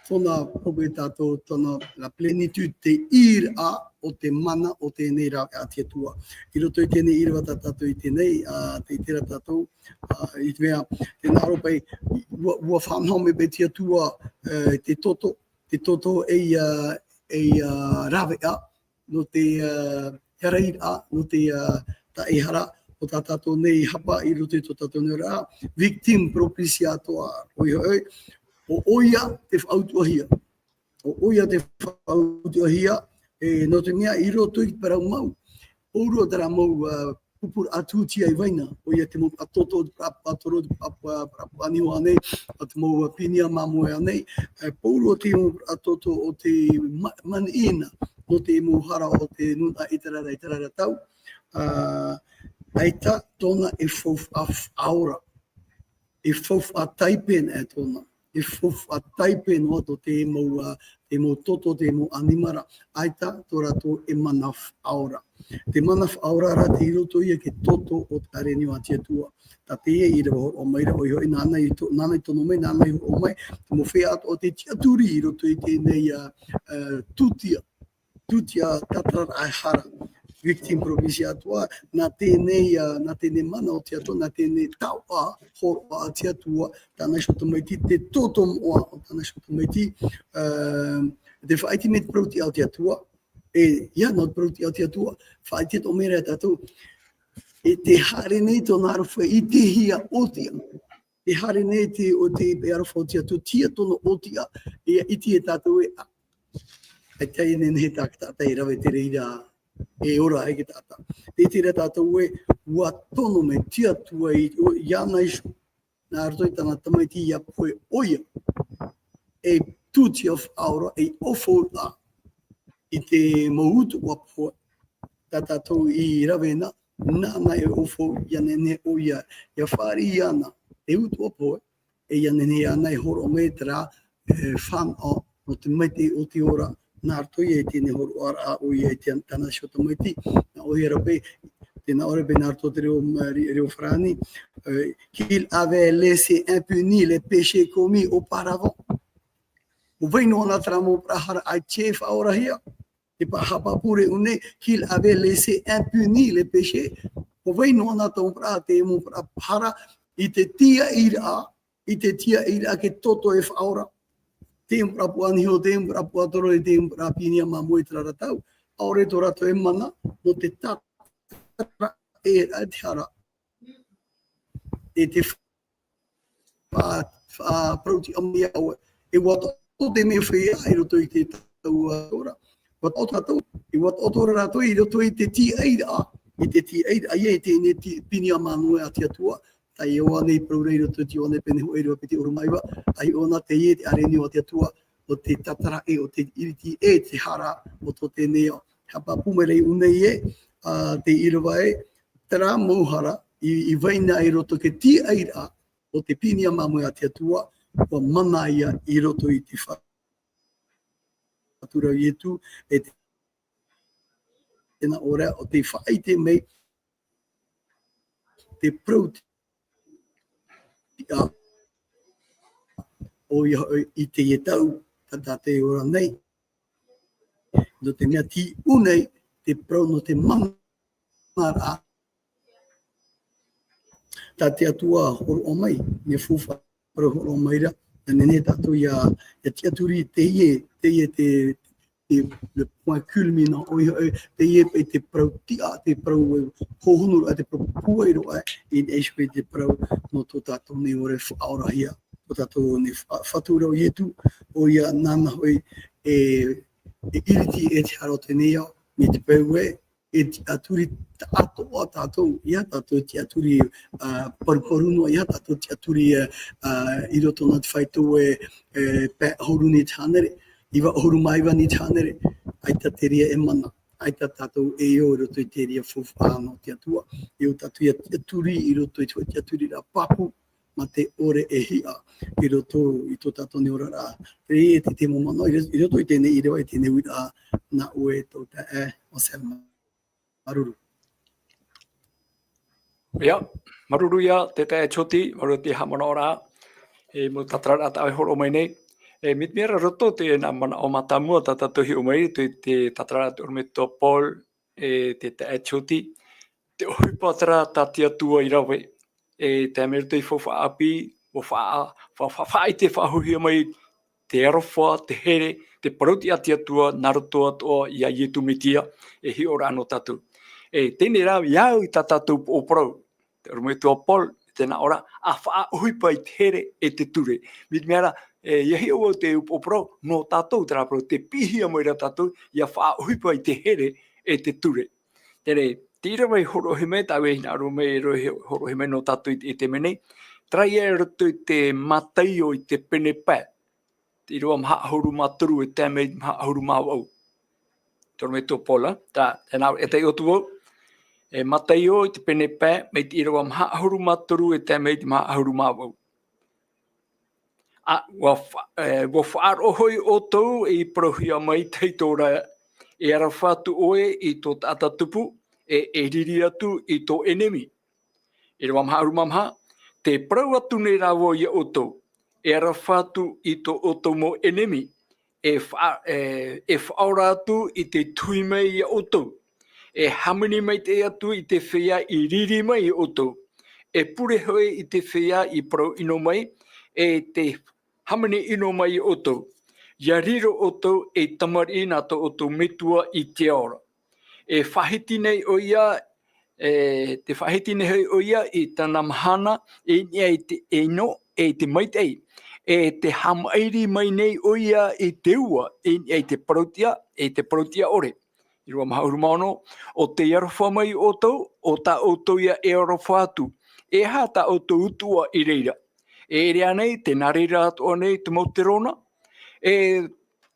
tōna, hoʻi tātou, tōna la plénitude, te ʻīraʻa o te mana o teie nei rāveʻa a te Atua. I roto i teie nei ʻīrava tā tātou i teie nei, ā, tē ʻite ra tātou, ā, i te mea, tē nā ʻō ra paʻi, ʻua, ʻua faʻanaho mai paʻi te Atua, ā, te toto, te toto ei, ā, ei, ā, rāveʻa, nō te, ā, harairaʻa, nō te, ā, taʻehara o tā tātou nei hapa i roto i tō tātou nei oraraʻa, victime propitiatoire, ʻoia hoʻi, ʻo ʻoia te faʻautuʻahia. ʻO ʻoia te faʻautuʻahia, e, nō te mea i roto i te parau mau. Pauroa terā mau, ā, pupuraʻa tūtia i Vaina, ʻoia te mau toto, te pāpātoro, te pāpā, pāpā niho ānei, ā, te mau, ā, pinia māmoe ānei, e, pauroa te mau toto o te ma-, maniʻina, nō te mau hara o te nūnaʻa ʻĪteraʻera, ʻĪteraʻera tau, ā, ʻaita tōna e faufaʻa faʻaora. E faufaʻa taipe anaʻe tōna. E faufaʻa taipe noa atu te mau, ā, te mau toto, te mau ʻanimara. ʻAita tō rātou e mana faʻaora. Te mana faʻaora rā tei roto ia i te toto o te ʻārenio a te Atua. Tā teie ʻīrava hōroʻa mai ra, ʻoia hoʻi, nāna i to-, nāna i tono mai, nāna i hōroʻa mai, te mau feiā atoʻa tei tiʻaturi i roto i teie nei, ā, ā, tūtia, tūtia tātararaʻa e hara. Victime propitiatoire, nā teie nei, ā, nā teie nei mana o te Atua, nā teie nei taoʻa hōroʻa a te Atua, tāna iho tamaiti, te toto moʻa o tāna iho tamaiti, ā, tē faʻaʻite mai te parau tiʻa o te Atua, e, ʻia nō te parau tiʻa o te Atua, faʻaʻite atoʻa mai ra tātou, e tē haere nei tōna aroha i te hia ʻōtiʻa. Tē haere nei te, ʻo te, e aroha o te Atua, tiʻa tōna ʻōtiʻa, e ʻite e tātou ē, ā, ʻaita e nehenehe tā te taʻata e rave te reira, e ora ai te taʻata. Tē ʻite ra tātou ē, ʻua tono mai te Atua i, ʻo, iāna iho, nā roto i tāna tamaiti ʻia pohe ʻoia. E tūtia faʻaora, e ʻōfauraʻa i te mau utuʻa pohe. Tā tātou i rave na, nāna e ʻōfau, ʻia nehenehe ʻoia, ʻia fāriʻi iāna, te utuʻa pohe, e ʻia nehenehe iāna e hōroʻa mai terā, e, fānaʻo, nō te maitaʻi o te ora, nā roto ia i teie nei hōroʻaraʻa ʻoia i te, tāna iho tamaiti, nā ʻō ia rā paʻi, tē nā ʻō ra paʻi nā roto te reo, ma-, re-, reo farāni, e, qu'il avait laissé impuni les péchés commis auparavant. ʻUa vai noa na terā mau parau hara ʻaita e faʻaorahia, te pa-, haʻapāpū ra ʻō nei, qu'il avait laissé impuni les péchés. ʻUa vai noa na te mau parau, te mau parau hara, i te tiaʻiraʻa, i te tiaʻiraʻa ke toto e faʻaora. Te mau parau puʻa niho, te mau parau puʻa toro, te mau parau pinia māmoe terā ra tau. ʻAore tō rātou e mana, nō te tātara e, e te hara. E te fa-, faʻaparau tiʻa mai iā ʻoe. E ʻua taʻoto te mea feiā i roto i te tau ora. ʻUa taʻoto rātou, e ʻua taʻoto rātou i roto i te tiaʻiraʻa. I te tiaʻiraʻa, ʻaita e teie nei pinia māmoe a te Atua. Taiʻo ānei parau ra i roto i te Ioane pene hōʻē ʻīrava piti ʻahuru mā iva. ʻAita ʻōna teie te ʻārenio a te Atua, ʻo te tātara e, ʻo te iriti e, te hara, ʻo tō teie nei ao. Haʻapāpū mai ra i ʻō nei ē, ā, te ʻīrava ē, terā mau hara, i, i vai na i roto i te tiaʻiraʻa, ʻo te pinia māmoe a te Atua, ʻua mana ia i roto i te fa-, faʻatura o Ietu, e te, tē nā ʻō ra, ʻo tē faʻaʻite mai, te parau tiʻa, ʻoia hoʻi i teie tau, tā tātou e ora nei. Nō te mea tei ʻō nei, te parau nō te mana ra. Tā te Atua hōroʻa mai, mea faufaʻa parau hōroʻa mai ra, ʻia nehenehe tātou ʻia, ʻia tiʻaturi i teie, teie te, te, le point culminant, ʻoia, ʻoia, teie paʻi te parau tiʻa, te parau e hohonu ra, te parau pūai roa, i niʻa iho i te parau nō tō tātou nei ora e faʻaorahia, tō tātou nei fa-, faʻatura o Ietu, ʻoia nāna hoʻi e, e iriti e te hara o teie nei ao, mai te peu ē, e tiʻaturi atoʻa tātou, ʻia tātou tiʻaturi, ā, paruparu noa, ʻia tātou tiʻaturi, ā, ā, i roto nā te fāito e, e, pae ʻahuru nīti hānere, iva ʻahuru mā iva nīti hānere, ʻaita te reira e mana, ʻaita tātou e ō i roto i te reira faufaʻa nō te Atua, e ō tātou ʻia tiʻaturi i roto i te tiʻaturiraʻa pāpū, mā te ʻore e hiʻa i roto i tō tātou nei oraraʻa. Te reira e te tahi mau manaʻo, i ro-, i roto i teie nei ʻīrava, i teie nei uiraʻa, nā ʻoe tō taeaʻe, ʻo Selma. Māuruuru. ʻIa, māuruuru ïa, te taeaʻe Jyoti, māuruuru te haʻamanaʻoraʻa, e mau tātararaʻa tā ʻoe e hōroʻa mai nei. E, mai te mea ra roto i teie nā manaʻo mātāmua tā tātou e hiʻo mai, te, te tātararaʻa a te ʻorometua Paul, e te taeaʻe Jyoti, te ʻohipa terā tā te Atua i rave, e tae mai roto i te faufaʻa ʻāpī, ʻua fa-, fa-, fa-, faʻaʻite faʻahouhia mai te aroha, te here, te parautiʻa a te Atua, nā roto atoʻa iā Ietu Metia, e hiʻoraʻa nō tātou. E teie rā, ʻia au i tā tātou upoʻo parau, te ʻorometua Paul, tē nā ʻō ra, ʻa faʻaʻohipa i te here e te ture. Mai te mea ra, e, ʻia hiʻo vau te upoʻo parau, nō tātou terā parau, tē piʻihia mai ra tātou, ʻia faʻaʻohipa i te here e te ture. Terā, te ʻīrava i hōroʻahia mai, tā ʻoe e hinaʻaro mai, e rave hōroʻahia mai nō tātou i, i teie nei. Terā ïa i roto i te Mataio i te pene pae. Te ʻīrava maha ʻahuru mā toru e tae mai te maha ʻahuru mā vaʻu. Te ʻorometua Paul, tā, e nā, e taiʻo atu vau. E Mataio i te pene pae, mai te ʻīrava maha ʻahuru mā toru e tae mai te maha ʻahuru mā vaʻu. ʻA, ʻua fa-, e, ʻua faʻaroʻo hoʻi ʻoutou ei parauhia mai te Hau ora, e aroha atu ʻoe i tō taʻata tupu, e, e riri atu i tō ʻenemi. ʻĪrava maha ʻahuru mā maha, tē parau atu nei rā vau iā ʻoutou, e aroha atu i tō ʻoutou mau ʻenemi, e fa-, e, e faʻaora atu i te tuhi mai iā ʻoutou, e hāmani maitaʻi atu i te feiā i riri mai iā ʻoutou, e pure hoʻi i te feiā i parau ʻino mai, e te hāmani ʻino mai iā ʻoutou. ʻIa riro ʻoutou ei tamariʻi nā tō ʻoutou Metua i te ao ra. E faʻahiti nei ʻoia, e, tē faʻahiti nei hoʻi ʻoia i tāna mahana, i niʻa i te ʻino, e i te maitaʻi. E tē haʻamaʻiri mai nei ʻoia i te ua, i niʻa i te parautiʻa, e i te parautiʻa ʻore. ʻĪrava maha ʻahuru mā ono, ʻo tei aroha mai ʻoutou, ʻo tā ʻoutou ïa e aroha atu. E aha tā ʻoutou utuʻa i reira? E ʻere ānei, tē nā reira atoʻa nei te mau terona? E,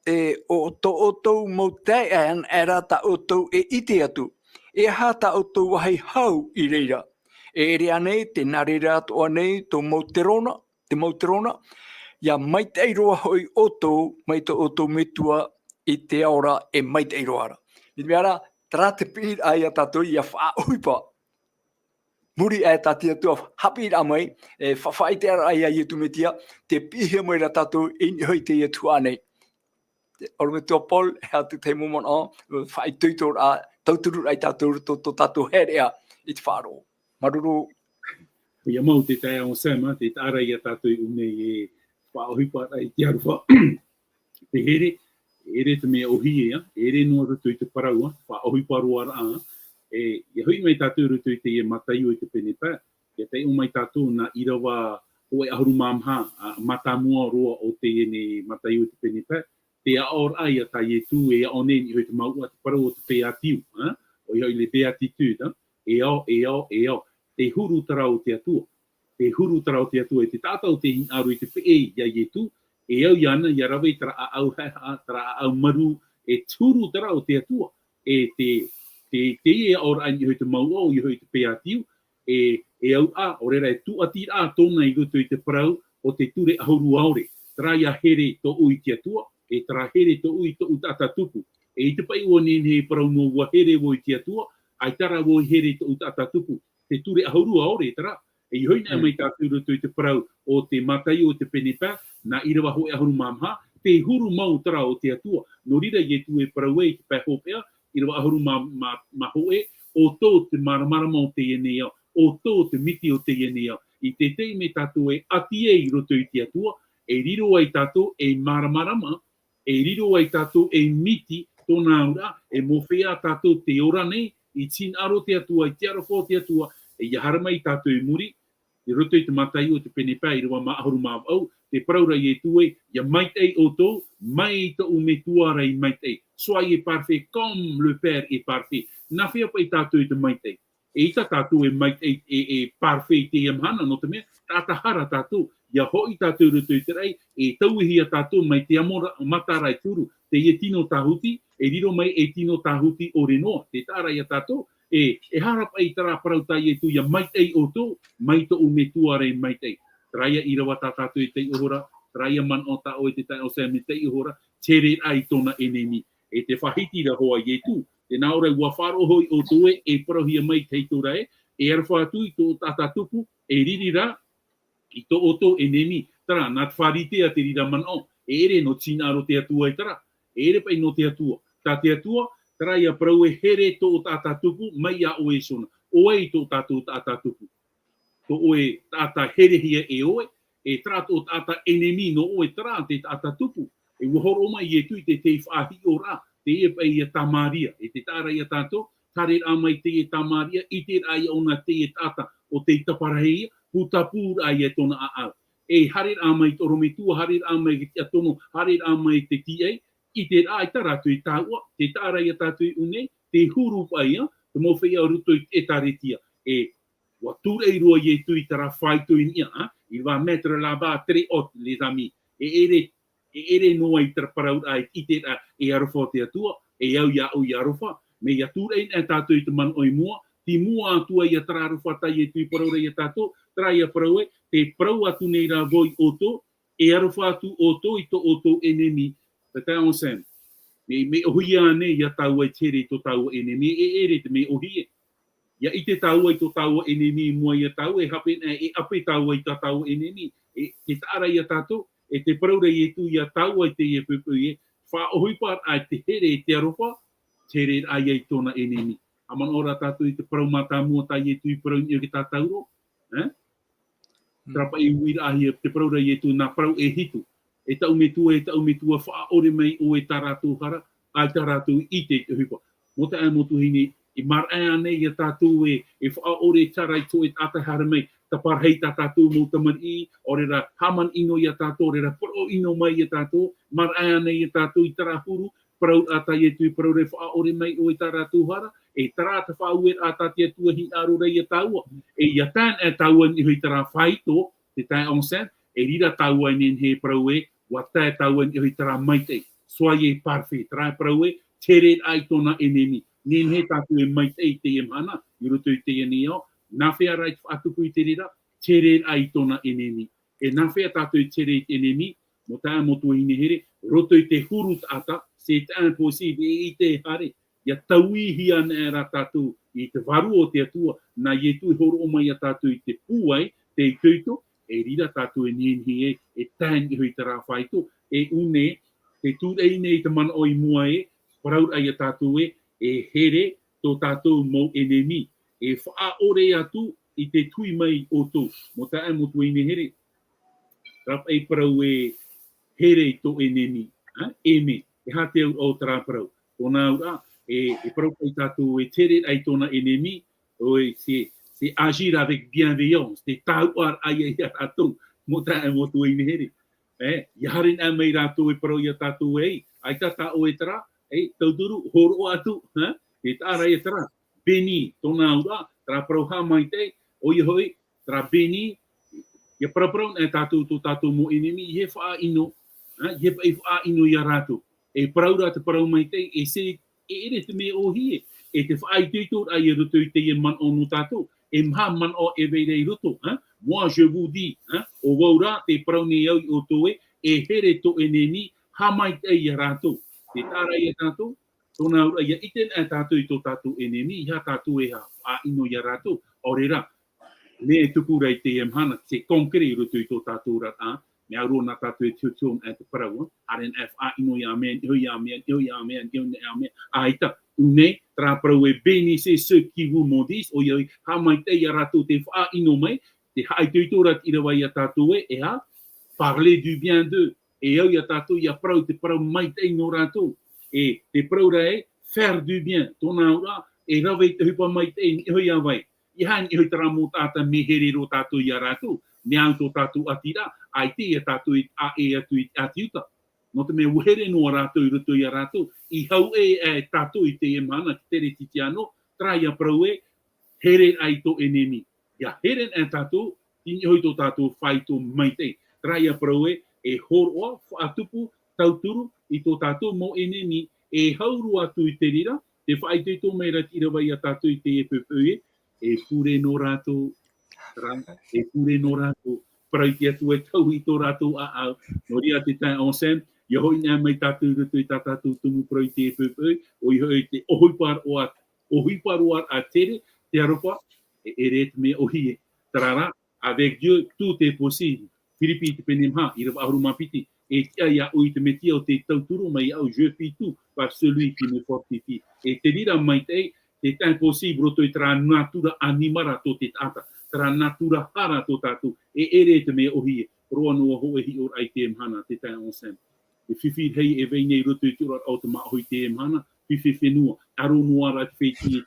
e, ʻo tō ʻoutou mau taeaʻe anaʻe rā tā ʻoutou e ʻite atu. E aha tā ʻoutou vāhi hau i reira? E ʻere ānei, tē nā reira atoʻa nei tō mau terona, te mau terona? ʻIa maitaʻi roa hoʻi ʻoutou mai tō ʻoutou Metua i te ao ra e maitaʻi roa ra. Mai te mea ra, terā te piʻiraʻa iā tātou ʻia faʻaʻohipa. Muri aʻe tā te Atua haʻapiʻiraʻa mai, e, fa-, faʻaʻiteraʻa iā Ietu Metia, tē piʻihia mai ra tātou i niʻa hoʻi i teie tuhaʻa nei. Te ʻorometua Paul, e aha te tahi mau manaʻo, faʻaitoitoraʻa, tautururaʻa iā tātou, tō, tō tātou hereʻa i te faʻaroʻo. Māuruuru. ʻIa mau te taeaʻe Sam, tē taʻa ra iā tātou i ʻō nei e faʻaʻohiparaʻa i te aroha. Te here, e ʻere te mea ʻōhie, ʻia, e ʻere noa roto i te parau, faʻaʻohipa roaraʻa, e, ʻia hoʻi mai tātou roto i teie Mataio i te pene pae, ʻia taiʻo mai tātou nā ʻīrava hōʻē ʻahuru mā maha, ā, mātāmua roa o teie nei Mataio i te pene pae, te aʻoraʻa iā tā Ietu e aʻo nei i niʻa i te mouʻa, te parau o te Beatiu, ā, ʻoia hoʻi les béatitudes, ā, e ao, e ao, e ao, te huru terā o te Atua. Te huru terā o te Atua, e te taʻata ʻo tē hinaʻaro i te peʻe iā Ietu, e au iāna, ʻia rave i terā ʻāʻau haʻehaʻa, terā ʻāʻau marū, e te huru terā o te Atua, e te, te, teie aʻoraʻa i niʻa i te mouʻa, ʻoia hoʻi te Beatiu, e, e au ā, ʻo reira e tūʻatiraʻa tōna i roto i te parau o te ture ʻahuru ʻaore. Terā ïa here tōʻu i te Atua, e terā here tōʻu i tōʻu taʻata tupu. E i te paʻi ʻua nehenehe e parau noa ʻua here vau i te Atua, ʻaita rā vau i here i tōʻu taʻata tupu. Te ture ʻahuru ʻaore terā. E ʻia hoʻi anaʻe mai tātou i roto i te parau o te Mataio o te pene pae, nā ʻīrava hōʻē ʻahuru mā maha, te huru mau terā o te Atua. Nō reira Ietu e parau ai i te pae hopeʻa, ʻīrava ʻahuru mā, mā, mā hōʻē, ʻo tō te māramarama o teie nei ao, ʻo tō te miti o teie nei ao. I te taime tātou e ʻati ai i roto i te Atua, e riro ai tātou ei māramarama, e riro ai tātou ei miti, tōna auraʻa, e mōhia tātou tē ora nei, i te hinaʻaro o te Atua, i te aroha o te Atua, e ʻia haere mai tātou i muri, i roto i te Mataio o te pene pae, ʻīrava mā ʻahuru mā vaʻu, tē parau ra Ietu ē, ʻia maitaʻi ʻoutou, mai tōʻu Metua ra i maitaʻi. Soyez parfaits comme le Père est parfait. Nā hea paʻi tātou i te maitaʻi? E ʻaita tātou e maitaʻi, e, e parfait i teie mahana, nō te mea, taʻata hara tātou. ʻIa hoʻi tātou i roto i te raʻi, e tauihia tātou mai te amo ra-, matara i te huru, teie tino tāhuti, e riro mai ei tino tāhuti ʻore noa. Tē taʻa ra ia tātou, e, e aha paʻi terā parau tā Ietu, ʻia maitaʻi ʻoutou, mai tōʻu Metua ra e maitaʻi. Terā ia ʻīrava tā tātou e taiʻo ra, terā ia manaʻo tā ʻoe, te taeaʻe Sam, e taiʻo ra, tere raʻa i tōna ʻenemi. E tē faʻahiti ra hoʻi Ietu, tē nā ʻō ra, ʻua faʻaroʻo hoʻi ʻoutou ē, e parauhia mai te heitōraʻa ē, e aroha atu i tō taʻata tupu, e riri ra i tō ʻoutou ʻenemi. Terā, nā te Pharisea te reira manaʻo, e ʻere nō te hinaʻaro o te Atua e terā, e ʻere paʻi nō te Atua. Tā te Atua, terā ia parau ē, here tō taʻata tupu, mai iā ʻoe iho na. ʻO vai tō tātou taʻata tupu? Tō ʻoe taʻata herehia e ʻoe, e terā tō taʻata ʻenemi nō ʻoe, terā te taʻata tupu. E ʻua hōroʻa mai Ietu i te, te faʻahiʻoraʻa, teie paʻi ia Tamaria, e tē taʻa ra ia tātou, haere raʻa mai teie Tamaria, ʻite raʻa ia ʻōna teie taʻata ʻo tei taparahi ia, pūtapū raʻa ia tōna ʻāʻau. E haere raʻa mai te ʻorometua, haere raʻa mai te tiʻatono, haere raʻa mai te tīaʻi, ʻite raʻa ʻaita rātou i taua, tē taʻa ra ia tātou i ʻō nei, te huru paʻi ia, te mau feiā i roto i te ʻĒtārētia. E ʻUa tūraʻi roa Ietu i terā faito i niʻa, hein? Il va mettre la barre très haute, les amis. E ʻere, e ʻere noa i terā parau ra, i te, e aroha o te Atua, e au iā ʻoe i aroha. Mea ʻia tūraʻi nei tātou i te manaʻo i mua, tei mua atu ai ia terā aroha tā Ietu i parau ra ia tātou, terā ia parau ē, tē parau atu nei ra vau iā ʻoutou, e aroha atu ʻoutou i tō ʻoutou ʻenemi. Te taeaʻe Sam. Mea, mea ʻōhie ānei ia tāua i te here i tō tāua ʻenemi, e ʻere te mea ʻōhie. ʻIa ʻite tāua i tō tāua ʻenemi i mua iā tāua, e hape, e, e ʻape tāua i tā tāua ʻenemi. E, tē taʻa ra ia tātou, e tē parau ra Ietu ia tāua i teie poʻipoʻi ē, faʻaʻohipa raʻa i te here i te aroha, te here raʻa ia i tōna ʻenemi. ʻA manaʻo ra tātou i te parau mātāmua tā Ietu i parau i niʻa i te tātauro, eh? Terā paʻi uiraʻahia, te parau ra Ietu, nā parau e hitu. E taʻu Metua, e taʻu Metua, faʻaʻore mai ʻoe i tā rātou hara, ʻaita rātou i ʻite i te ʻohipa. Mau taeaʻe, mau tuahine, e maraʻa ānei ia tātou ē, e faʻaʻore terā i tō ʻoe taʻata haere mai, taparahi tā tātou mau tamariʻi, ʻaore rā, hāmani ʻino ia tātou, ʻaore rā, poroʻi ʻino mai ia tātou, maraʻa ānei ia tātou i terā huru, parau raʻa tā Ietu i parau ra, faʻaʻore mai ʻoe i tā rātou hara, e terā te faʻaueraʻa tā te Atua hinaʻaro ra ia tāua. E ʻia tae noa tāua i niʻa i terā faito, te taeaʻe Sam, e riro tāua e nehenehe e parau ē, ʻua tae tāua i niʻa i terā maitaʻi. Soyez parfaits, terā e parau ē, tere raʻa i tōna ʻenemi. Nehenehe tātou e maitaʻi i teie mahana, i roto i teie nei ao, nā hea rā i te faʻatupu i te reira, tere raʻa i tōna ʻenemi. E nā hea tātou e tere i te ʻenemi, mau taeaʻe, mau tuahine here, roto i te huru taʻata, c'est impossible, e ʻaita e haere, ʻia tauihia ana rā tātou i te Vārua o te Atua, nā Ietu i hōroʻa mai ia tātou i te pūai, te itoito, e riro tātou e nehenehe e, e tae i niʻa i terā faito, e ʻō nei, tē tūraʻi nei te manaʻo i mua ē, parau raʻa ia tātou ē, e here tō tātou mau ʻenemi, e faʻaʻore atu i te tui mai ʻoutou. Mau taeaʻe, mau tuahine here, terā paʻi parau ē, here i tō ʻenemi, hein, aimer. E aha te auraʻa o terā parau? Tōna auraʻa, e, e parau paʻi tātou ē, tere raʻa i tōna ʻenemi, ʻoi, c'est, c'est agir avec bienveillance, te tauturu ia iā rātou, mau taeaʻe, mau tuahine here. E, ʻia haere noa mai rātou e parau iā tātou ē, ʻaita tā ʻoe terā, e, tauturu, hōroʻa atu, hein? Tē taʻa ra ia terā. Béni, tōna auraʻa, terā parau haʻamaitaʻi, ʻoia hoʻi, terā béni, ʻia paraparau noa tātou tō tātou mau ʻenemi, ʻeiaha e faʻaʻino, ha, ʻeiaha paʻi e faʻaʻino iā rātou. E parau ra te parau maitaʻi, e se, e ʻere te mea ʻōhie, e te faʻaitoitoraʻa i roto i teie manaʻo nō tātou, e maha manaʻo e vai ra i roto, ha? Moi, je vous dis, ha? ʻO vau rā, tē parau nei au iā ʻoutou ē, e here tō ʻenemi, haʻamaitaʻi iā rātou. Tē taʻa ra ia tātou, tōna auraʻa ʻia ʻite noa tātou i tō tātou ʻenemi, ʻeiaha tātou e faʻaʻino iā rātou, ʻaore rā, mea e tupu ra i teie mahana, c'est concret i roto i tō tātou oraraʻa, mea au roa nā tātou e tihotihona e te parau, haere noa e faʻaʻino iā mea, niʻa iā mea, niʻa iā mea, niʻa iā mea, ʻaita, ʻō nei, terā parau ē, bénissez ceux qui vous maudissent, ʻoia hoʻi, haʻamaitaʻi iā rātou tē faʻaʻino mai, tē haʻaitoito ra te ʻīrava iā tātou ē, e aha, parler du bien d'eux, e au iā tātou ʻia parau te parau maitaʻi nō rātou. E te parau ra ē, faire du bien, tōna auraʻa, e rave i te ʻohipa maitaʻi, niʻa iho iā vai. ʻEiaha e niʻa iho i terā mau taʻata mea here roa tātou iā rātou, mea au tō tātou ʻati ra, ʻaita ia tātou i ʻaʻe atu i te ʻāti uta. Nō te mea ua here noa rātou i roto ia rātou, i hau e, e tātou i teie mahana, te tere titiano, terā ia parau ē, here ai tō ʻenemi. ʻIa here ai tātou, tei niʻa hoʻi tō tātou faito maitaʻi. Terā ia parau ē, e hōroʻa, faʻatupu, tauturu, i tō tātou mau ʻenemi, e hau roa atu i te reira, te faʻaitoito mai ra te ʻīrava ia tātou i teie poʻipoʻi ē, e pure nō rātou, terā, e pure nō rātou. Parau te Atua e tauihaʻa i tō rātou ʻāʻau. Nō reira te taeaʻe Anselme, ʻia hoʻi anaʻe mai tātou i roto i tā tātou tumu parau i teie poʻipoʻi, ʻoia hoʻi te ʻohipa roa, ʻohipa roa a tere, te aroha, e ʻere te mea ʻōhie. Terā rā, avec Dieu, tout est possible. Firipi te pene maha, ʻīrava ʻahuru mā piti, e tiʻa iāʻu i te Mesia ʻo tē tauturu mai iāʻu, je puis tout par celui qui me fortifie. E te reira maitaʻi, c'est impossible roto i terā natura ʻanimara tō te taʻata, terā natura hara tō tātou, e ʻere te mea ʻōhie, roa noa hōʻē hiʻoraʻa i teie mahana, te taeaʻe Anselme. E fifi rahi e vai nei roto i te oraraʻa o te māʻohi i teie mahana, fifi fenua, ʻaro noa ra te fētiʻi,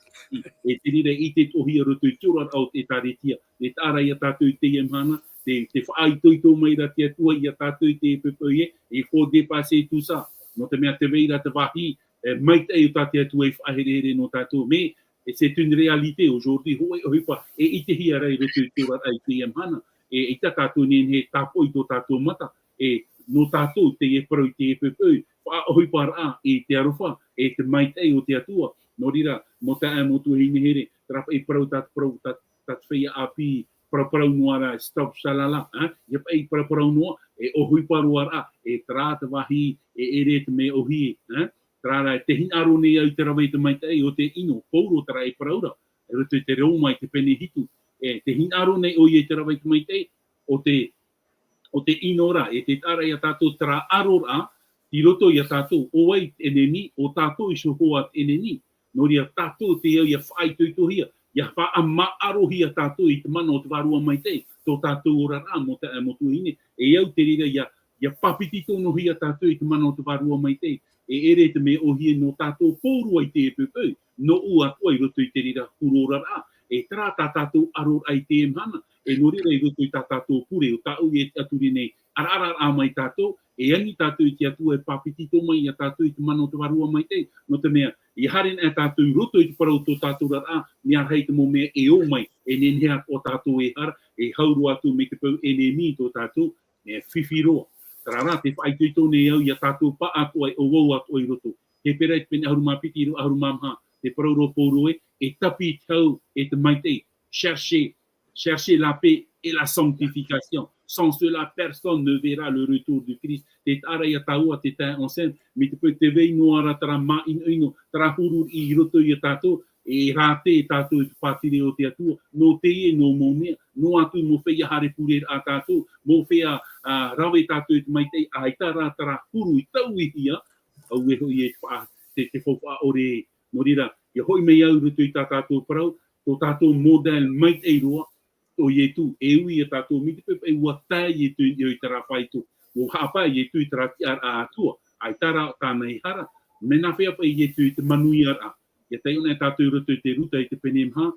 e te reira e ʻite atoʻa hia roto i te oraraʻa o te ʻĒtārētia, e taʻa ra ia tātou i teie mahana, te, te faʻaitoito mai ra te Atua ia tātou i teie poʻipoʻi ē, il faut dépasser tout ça. Nō te mea tē vai ra te vāhi, e, maitaʻi o tā te Atua i faʻaherehere nō tātou. Mais, e, c'est une réalité aujourd'hui, hōʻē ʻohipa, e ʻitehia ra i roto i te oraraʻa i teie mahana, e, ʻaita tātou e nehenehe e tāpoʻi tō tātou mata, e, nō tātou teie parau i teie poʻipoʻi, faʻaʻohiparaʻa i te aroha, e te maitaʻi o te Atua. Nō reira, mau taeaʻe, mau tuahine here, terā paʻi parau tā te parau, tā, tā te feiā ʻāpī, paraparau noa ra, stop, shalala, hein? ʻIa paʻi paraparau noa, e ʻohipa roa ra, e terā te vāhi, e ʻere te mea ʻōhie, hein? Terā rā, tē hinaʻaro nei au i te rave i te maitaʻi o te ʻino, Pauro terā e parau ra, i roto i te Roma i te pene hitu. E, tē hinaʻaro nei ʻoia i te rave i te maitaʻi, ʻo te, ʻo te ʻino ra, e te taʻa ra ia tātou terā ʻaro ra, i roto ia tātou, ʻo vai te ʻenemi, ʻo tātou iho hoʻi te ʻenemi. Nō reira tātou te au ʻia faʻaitoitohia, ʻia faʻamaʻarohia tātou i te mana o te Vārua Maitaʻi, tō tātou oraraʻa, mau taeaʻe, mau tuahine, e au te reira ʻia, ʻia pāpetitohia tātou i te mana o te Vārua Maitaʻi, e ʻere te mea ʻōhie nō tātou pauroa i teie poʻipoʻi, nōʻu atoʻa i roto i te reira huru oraraʻa, e terā tā tātou ʻaroraʻa i teie mahana, e nō reira i roto i tā tātou pure ʻo tāʻu e tiʻaturi nei, ʻaraʻaraʻa mai tātou, e ani tātou i te Atua e pāpetito mai ia tātou i te mana o te Vārua Maitaʻi, nō te mea, ʻia haere anaʻe tātou i roto i te parau o tō tātou oraraʻa, mea rahi te mau mea e ō mai, e nehenehe atoʻa tātou e hara, e hau roa atu mai te peu ʻenemi tō tātou, e fifi roa. Terā rā, tē faʻaitoito nei au ia tātou paʻatoʻa e ʻo vau atoʻa i roto. Hepera i te pene ʻahuru mā piti, ʻīrava ʻahuru mā maha, tē parau ra Pauro ē, e tāpī te hau, e te maitaʻi, cherchez, cherchez la paix et la sanctification. Sans cela, personne ne verra le retour du Christ. Te taʻa ra ia tāua, te taeaʻe Anselme, mai te peu tē vai noa ra terā māʻinoʻino, terā huru i roto ia tātou, e rātē tātou i te pātireia o te Atua, nō teie, nō mau mea, noa atu mau feiā haere pureraʻa tātou, mau feiā, ā, rave tātou i te maitaʻi, ʻaita rā terā huru i tauihia, auē hoʻi e te faʻa-, te, te faufaʻa ʻore. Nō reira, ʻia hoʻi mai au i roto i tā tātou parau, tō tātou modèle maitaʻi roa, ʻo Ietu, e ui ia tātou mai te peu paʻi ʻua tae Ietu i, i terā faito, ʻua haʻapae Ietu i terā tiʻaraʻa Atua, ʻaita rā tāna e hara, mea nāfea paʻi Ietu i te manuiaraʻa. ʻIa taiʻo anaʻe tātou i roto i te Ruta i te pene maha,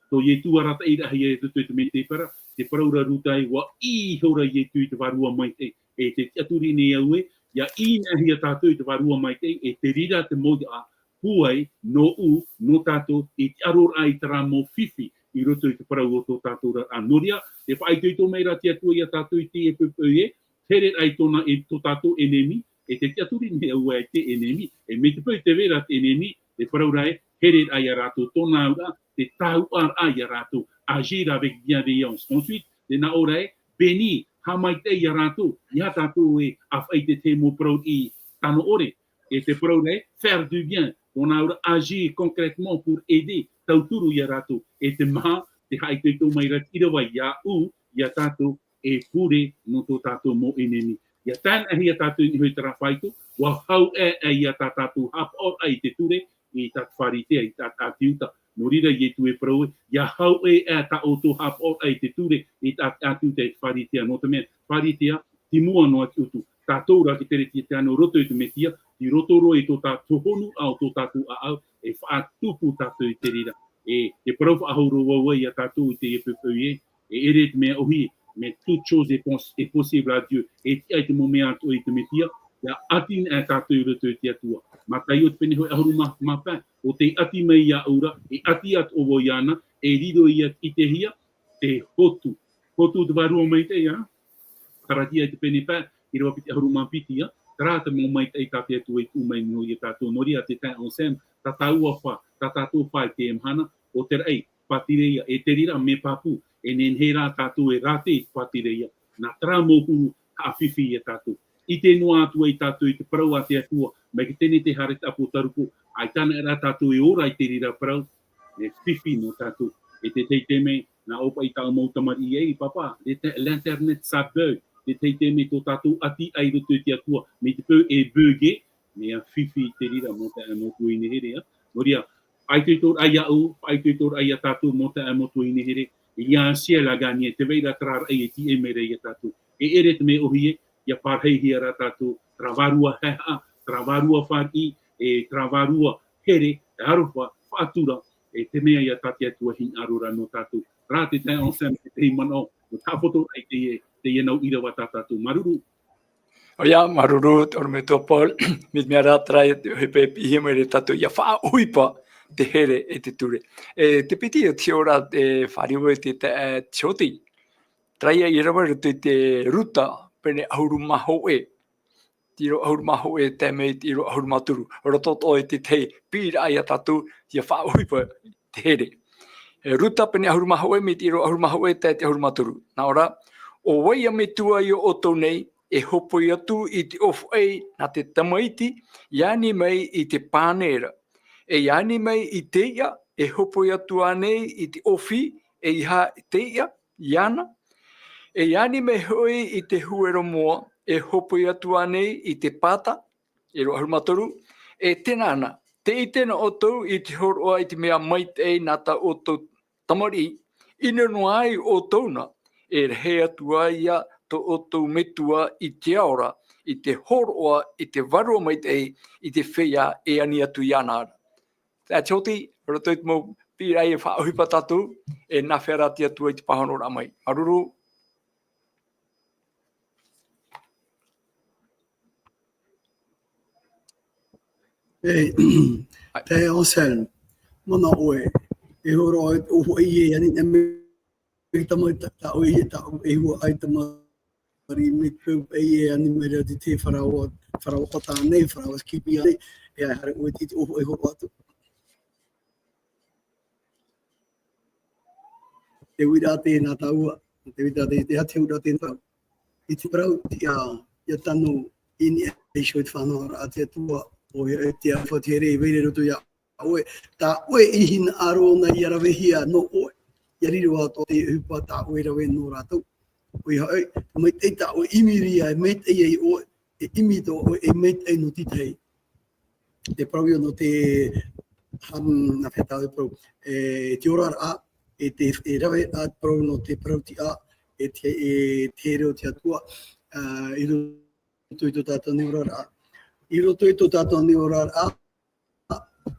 tō Ietu arataʻiraʻahia i roto i te mētēpara, tē parau ra Ruta ē, ʻua ʻī ihora Ietu i te Vārua Maitaʻi, e tē tiʻaturi nei au ē, ʻia ʻī anaʻe hia tātou i te Vārua Maitaʻi, e te reira te mouʻa, pūai, nōʻu, nō tātou, i te ʻaroraʻa i terā mau fifi, i roto i te parau o tō tātou oraraʻa. Nō reira, tē faʻaitoito mai ra te Atua ia tātou i teie poʻipoʻi ē, here ai tōna, e tō tātou ʻenemi, e tē tiʻaturi nei au ē te ʻenemi, e mai te peu tē vai ra te ʻenemi, tē parau ra ē, here ai ia rātou, tōna auraʻa, te tāuʻaraʻa ia rātou, agir avec bienveillance. Ensuite, tē nā ʻō ra ē, béni, haʻamaitaʻi ia rātou, ʻeiaha tātou e ʻāfaʻi i te tahi mau parau i tano ʻore, e tē parau ra ē, faire du bien, tōna auraʻa agir concrètement pour aider, tauturu ia rātou, e te maha, tē faʻaitoito mai ra te ʻīrava iāʻu, ia tātou, e pure nō tō tātou mau ʻenemi. ʻIa tae anaʻe hia tātou i niʻa i terā faito, ʻua hau ʻē ʻē ia tā tātou haʻapaʻoraʻa i te ture, i tā te Pharisea, i tā te ʻāti Iuta. Nō reira Ietu e parau ē, ʻia hau ʻē ʻē tā ʻoutou haʻapaʻoraʻa i te ture, i tā te ʻāti Iuta, i te Pharisea, nō te mea, Pharisea, tei mua noa te ʻutu. Tātou rā te Kerisetiano i roto i te Mesia, i roto roa i tō tā-, tō honuraʻa o tō tātou ʻāʻau, e faʻatupu tātou i te reira. E, e parau faʻahou roa vau ia tātou i teie poʻipoʻi ē, e ʻere te mea ʻōhie, mais toute chose est pos-, est possible à Dieu. E tiʻa i te mau mea atoʻa i te Mesia, ʻia ʻati nei tātou i roto i te Atua. Mataio te pene hōʻē ʻahuru mā, mā pae, ʻo tē ʻati mai iāʻu ra, e ʻati atoʻa vau iāna, e riro ia i te hia, te hotu. Hotu te Vārua Maitaʻi, ā? Karatia i te pene pae, ʻīrava piti ʻahuru mā piti, ā? Terā te mau maitaʻi tā te Atua i tuʻu mai nei iā tātou. Nō reira te taeaʻe Anselme, tā tāua fā, tā tātou fā i teie mahana, ʻo te raʻi, pātireia, e te reira, mea pāpū, e nehenehe rā tātou e rātē i te pātireia, nā terā mau huru haʻafifi iā tātou. ʻIte noa atu ai tātou i te parau a te Atua, mai te Tenete Hare Taʻapo Tarupo, ʻaita anaʻe rā tātou e ora i te reira parau, e fifi nō tātou. E te tahi taime, nā ʻō paʻi tāʻu mau tamariʻi, ei, papa, le te-, l'internet ça bug, te tahi taime tō tātou ʻati i roto i te Atua, mai te peu e bug, mea fifi te reira, mau taeaʻe, mau tuahine here, ā. Nō reira, faʻaitoitoraʻa iāʻu, faʻaitoitoraʻa iā tātou, mau taeaʻe, mau tuahine here, il y a un ciel à gagner, tē vai ra terā raʻi e tīaʻi mai ra iā tātou. E ʻere te mea ʻōhie, ʻia pārahihia rā tātou, terā vārua haehaʻa, terā vārua fāriʻi, e terā vārua here, e aroha, faʻatura, e te mea ïa tā te Atua e hinaʻaro ra nō tātou. Terā te taeaʻe Anselme, te tahi manaʻo, nō Taʻapoto i teie, teie nau ʻīrava tā tātou. Māuruuru. ʻOia, māuruuru, te ʻorometua Paul, mai te mea rā terā ïa te ʻohipa e piʻihia mai ra tātou, ʻia faʻaʻohipa te here e te ture. E te piti o te ora e fāriu ai te, te, e, Tioti. Terā ïa i rave i roto i te Ruta, pene ʻahuru mā hōʻē. Te ʻīrava ʻahuru mā hōʻē tae mai te ʻīrava ʻahuru mā toru. Roto atoʻa i te tahi piʻiraʻa iā tātou, ʻia faʻaʻohipa te here. E Ruta pene ʻahuru mā hōʻē mai te ʻīrava ʻahuru mā hōʻē tae te ʻahuru mā toru. Nā ʻō ra, ʻo vai ïa metua iā ʻoutou nei, e hōpoi atu i te ʻōfaʻi nā te tamaiti, i ani mai i te pane ra. E i ani mai i te iʻa, e hōpoi atu ānei i te ʻōfaʻi, e i hā te iʻa, iāna. E i ani mai hoʻi i te huero moa, e hōpoi atu ānei i te pata, ʻīrava ʻahuru mā toru, e tēnā na, tē ʻite na ʻoutou i te hōroʻa i te mea maitaʻi nā tā ʻoutou tamariʻi, ʻino noa ai ʻoutou na, e rahi atu ai ïa tō ʻoutou metua i te ao ra, i te hōroʻa, i te vārua maitaʻi, i te feiā e ani atu iāna ra. Taeaʻe Tioti, roto i te mau piʻiraʻa e faʻaʻohipa tātou, e nāfea rā te Atua i te pāhonoraʻa mai. Māuruuru. E, taeaʻe Anselme, manaʻo ʻoe, e hōroʻa ʻoe, ʻo hoʻi e ani, e mea tamaiti tā, tā ʻoe, tā ʻoe, e hua ai tama- Ari me te peu e ani mai ra te, te faraoa, faraoa pata nei, faraoa skipi nei, e ai haere ʻoe i te ʻōfaʻi e hōroʻa atu. Te uiraʻa tē nā tāua, te uiraʻa tē, te hatiʻuraʻa tē nā tāua. I te parau, ʻia, ʻia tano i niʻa iho i te faʻanahoraʻa a te Atua, ʻoia e te aroha te here i vai ra i roto iā ʻoe, tā ʻoe i hinaʻaro na ʻia ravehia nō ʻoe, ʻia riro atoʻa te ʻohipa tā ʻoe e rave nō rātou. ʻOia hoʻi, maitaʻi tā ʻoe e ʻimi ra, e maitaʻi ai ʻoe, e ʻimi tō ʻoe, e maitaʻi nō te tahi. Te parau ïa nō te, hmm, nāfea tāua e parau, e te oraraʻa, e te, e rave ra te parau nō te parau-tiʻa, e te, e te here o te Atua, ā, i roto i tō tātou nei oraraʻa. I roto i tō tātou nei oraraʻa,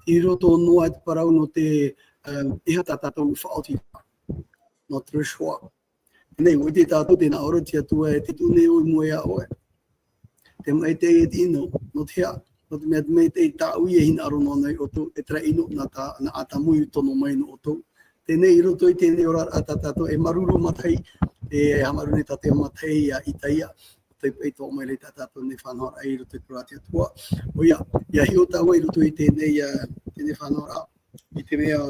i roto noa i te parau nō te, um, e aha tā tātou faʻaoti. Notre choix. Nei, ʻua ʻite tātou tē nā ʻō ra te Atua e te tuʻu nei ʻoe i mua iā ʻoe. Te maitaʻi e te ʻino, nō te aha, nō te mea te maitaʻi tāʻu e hinaʻaro noa nei ʻoutou, e terā ʻino nā tā, nā ʻĀtamu i tono mai nō ʻoutou. Teie nei i roto i teie nei oraraʻa tā tātou e māuruuru matahi, e haʻamāuruuru nei tātou e matahi iā Itaia, ʻo tei paʻi toʻa mai ra tā tātou nei faʻanahoraʻa i roto i te parau a te Atua. ʻOia, ʻia hiʻo tāua i roto i teie nei, ā, teie nei faʻanahoraʻa, i te mea,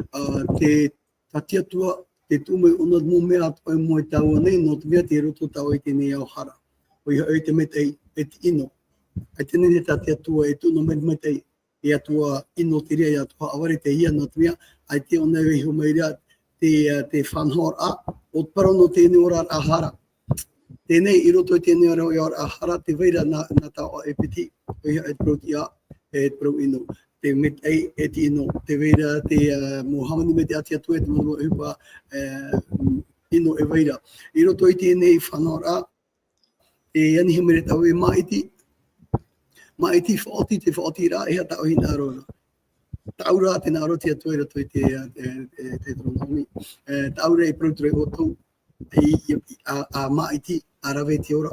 ā, te, tā te Atua, tē tuʻu mai ʻōna mau mea atoʻa i mua iā tāua nei, nō te mea tei roto tāua i teie nei ao hara. ʻOia hoʻi te maitaʻi, e te ʻino. ʻAita e nehenehe tā te Atua e tuʻu noa mai te maitaʻi, e Atua ʻino te reira, e Atua haʻavare teie, nō te mea, ʻaita ʻōna e vaiiho mai ra te, te faʻanahoraʻa, ʻo te parau nō teie nei oraraʻa hara. Teie nei, i roto i teie nei oraraʻa hara, tē vai ra nā, nā tā ʻoe e piti, ʻoia hoʻi te parau-tiʻa, e te parau-ʻino. Te maitaʻi, e te ʻino, tē vai ra te, ā, mau hāmani maitaʻi a te Atua, e te mau ʻohipa, ā, ʻino e vai ra. I roto i teie nei faʻanahoraʻa, e anihia mai ra tāua e māʻiti. Māʻiti, faʻaoti, te faʻaotiraʻa, e aha tā ʻoe e hinaʻaro ra. Tāʻu ra tē hinaʻaro te Atua i roto i te, e, e, e, Teuteronome. E, tāʻu ra e parau atu ra iā ʻoutou, i, i, ʻa, ʻa māʻiti, ʻa rave te ora.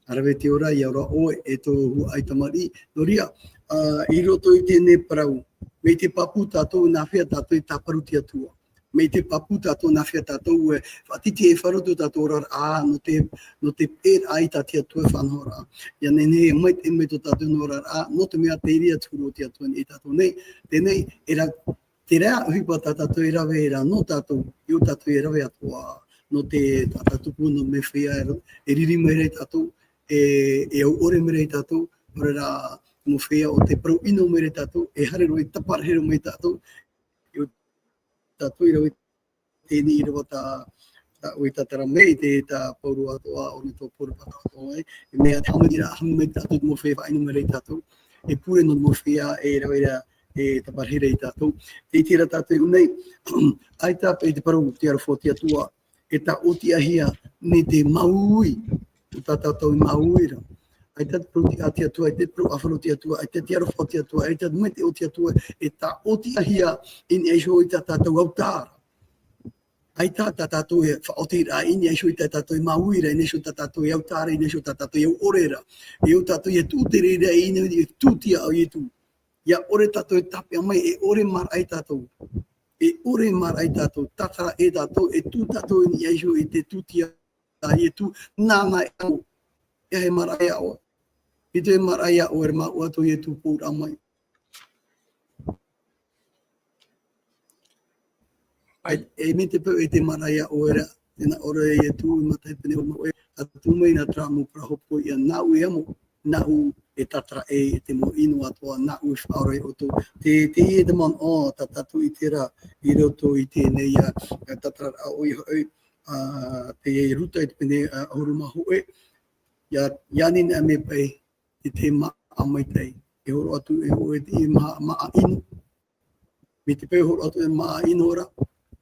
ʻa rave te ora, ʻia ora ʻoe, e tō huaʻai tamariʻi. Nō reira, ā, i roto i teie nei parau, mai te pāpū tātou, nāhea tātou e tāparu te Atua. Mai te pāpū tātou, nāhea tātou e faʻatiti e faʻaroʻo tō tātou oraraʻa, nō te, nō te peʻeraʻa i tā te Atua e faʻanahoraʻa. ʻIa nehenehe e maitaʻi mai tō tātou nohoraʻa, nō te mea te reira te huru o te Atua nei ia tātou nei, teie nei, e ra-, te reira ʻohipa tā tātou e rave ra nō tātou, ʻia tātou e rave atoʻa, nō te, tā tātou pū, nō te mau feiā e, e riri mai ra ia tātou, e, e au ʻore mai ra ia tātou, ʻaore rā mau feiā ʻo tē parau ʻino mai ra ia tātou, e haere roa, e taparahi roa mai ia tātou, ʻia tātou e rave teie nei ʻīrava tā, tā ʻoe e tātara mai, te, tā Pauro atoʻa, ʻo nei tō Pauro atoʻa, e, e mea te haʻamaitaʻiraʻa, haʻamaitaʻi tātou te mau feiā e faʻaʻino mai ra ia tātou, e pure nō te mau feiā e rave ra, e taparahi ra ia tātou. Tē ʻite ra tātou i ʻō nei, ʻaita paʻi te parau, te aroha o te Atua, e tāʻotiʻahia nei te māuiui, tā tātou e māuiui ra. ʻAita te parau tiʻa a te Atua, ʻaita te parau ʻāfaro o te Atua, ʻaita te aroha o te Atua, ʻaita te maitaʻi o te Atua, e tāʻotiʻahia i niʻa iho i tā tātou autaʻa ra. ʻAita tā tātou e faʻaotiraʻa i niʻa iho i tā tātou e māuiui ra, i niʻa iho tā tātou e autaʻa ra, i niʻa iho tā tātou e au ʻore ra. E au tātou e tūtere ra i niʻa i te tūtia a Ietu. ʻIa ʻore tātou e tāpeʻa mai, e ʻore maraʻa ia tātou. E ʻore maraʻa ia tātou, tātara ʻē tātou, e tū tātou i niʻa iho i te tūtia a Ietu, nāna e ʻamo, e aha e maraʻa ia ʻoe. ʻIte e maraʻa ia ʻoe, e māʻua atu Ietu pōuraʻa mai. ʻAe, e mai te peu e te maraʻa ia ʻoe ra, tē nā ʻō ra Ietu, i Mataio pene hōʻē, ʻa tū mai nā terā mau parau hopoiʻa, nāʻu e ʻamo, nāʻu e tātara ʻē i te mau ʻino atoʻa, nāʻu e faʻaora ia ʻoutou. Te, teie te manaʻo tā tātou i ʻite ra, i roto i teie nei, ā, tātararaʻa ʻoia hoʻi, ā, teie Ruta i te pene, ā, ʻahuru mā hōʻē, ʻia, ʻia ani na mai paʻi, i te māʻa maitaʻi. E hōroʻa atu e hōʻē i te māʻa, māʻa ʻino. Mai te peu e hōroʻa atu e māʻa ʻino ra,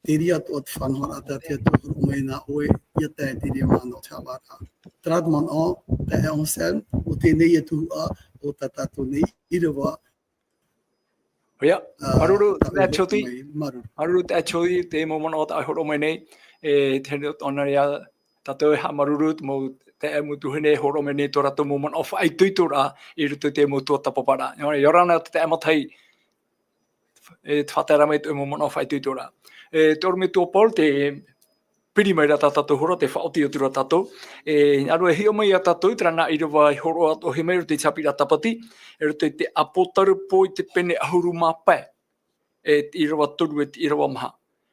te reira atoʻa te faʻanahoraʻa tā te Atua e hōroʻa mai nā ʻoe, ʻia tae i te reira manaʻo o te haʻavāraʻa. Terā te manaʻo, taeaʻe Anselme, ʻo teie nei ia tuhaʻa, ʻo tā tātou nei ʻīrava, ʻOia, ā, māuruuru, tā ʻoe e hōroʻa mai, māuruuru. Māuruuru, taeaʻe Jody, te mau manaʻo tā ʻoe e hōroʻa mai nei, e, te here ʻōna ia, tātou e haʻamāuruuru, te mau taeaʻe, mau tuahine e hōroʻa mai nei tō rātou mau manaʻo faʻaitoitoraʻa, i roto i te mau tuatāpaparaʻa. ʻIa ora na te taeaʻe Matahi, e, tē faʻatae ra mai tō ʻoe mau manaʻo faʻaitoitoraʻa. E, te ʻorometua Paul, tē piri mai ra tā tātou hora, tē faʻaoti atu ra tātou. E, hinaʻaro e hiʻo mai ia tātou i terā nā ʻīrava i hōroʻa atoʻa mai i roto i te haʻapiʻiraʻa tāpati, i roto i te Apotarupo i te pene ʻahuru mā pae, e te ʻīrava toru e te ʻīrava maha.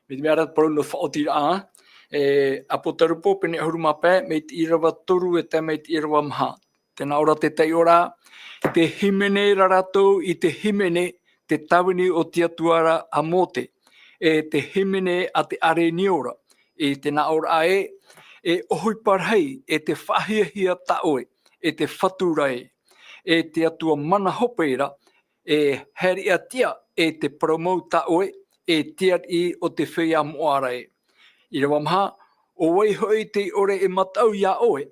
Mai te mea ra te parau nō te faʻaotiraʻa, e, Apotarupo pene ʻahuru mā pae, mai te ʻīrava toru e tae mai te ʻīrava maha. Tē nā ʻō ra te taiʻoraʻa, te hīmene ra rātou i te hīmene, te tāvini o te Atua ra a Mōte, e te hīmene a te ʻĀrenio ra, i te nā ʻōraʻa ē, e ʻohipa rahi, e te faʻahiahia tā ʻoe, e te Fatu ra ē, e te Atua mana hope ra, e haere ʻia tiʻa, e te parau mau tā ʻoe, e te ariʻi o te feiā moʻa ra ē. ʻĪrava maha, ʻo vai hoʻi tei ʻore e mataʻu iā ʻoe,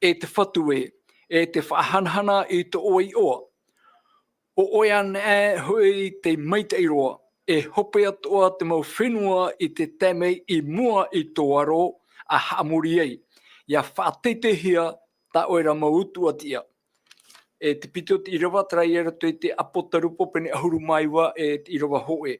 e te Fatu ē, e te faʻahanahana i tō ʻoe iʻoa. ʻO ʻoe anaʻe hoʻi te maitaʻi roa, e hope atoʻa te mau fenua i te tae mai i mua i tō aro ʻa haʻamori ai, ʻia faʻateiteihia tā ʻoe ra mau utuʻa tiʻa. E te piti o te ʻīrava, terā ia i roto i te Apotarupo pene ʻahuru mā iva, e te ʻīrava hōʻē.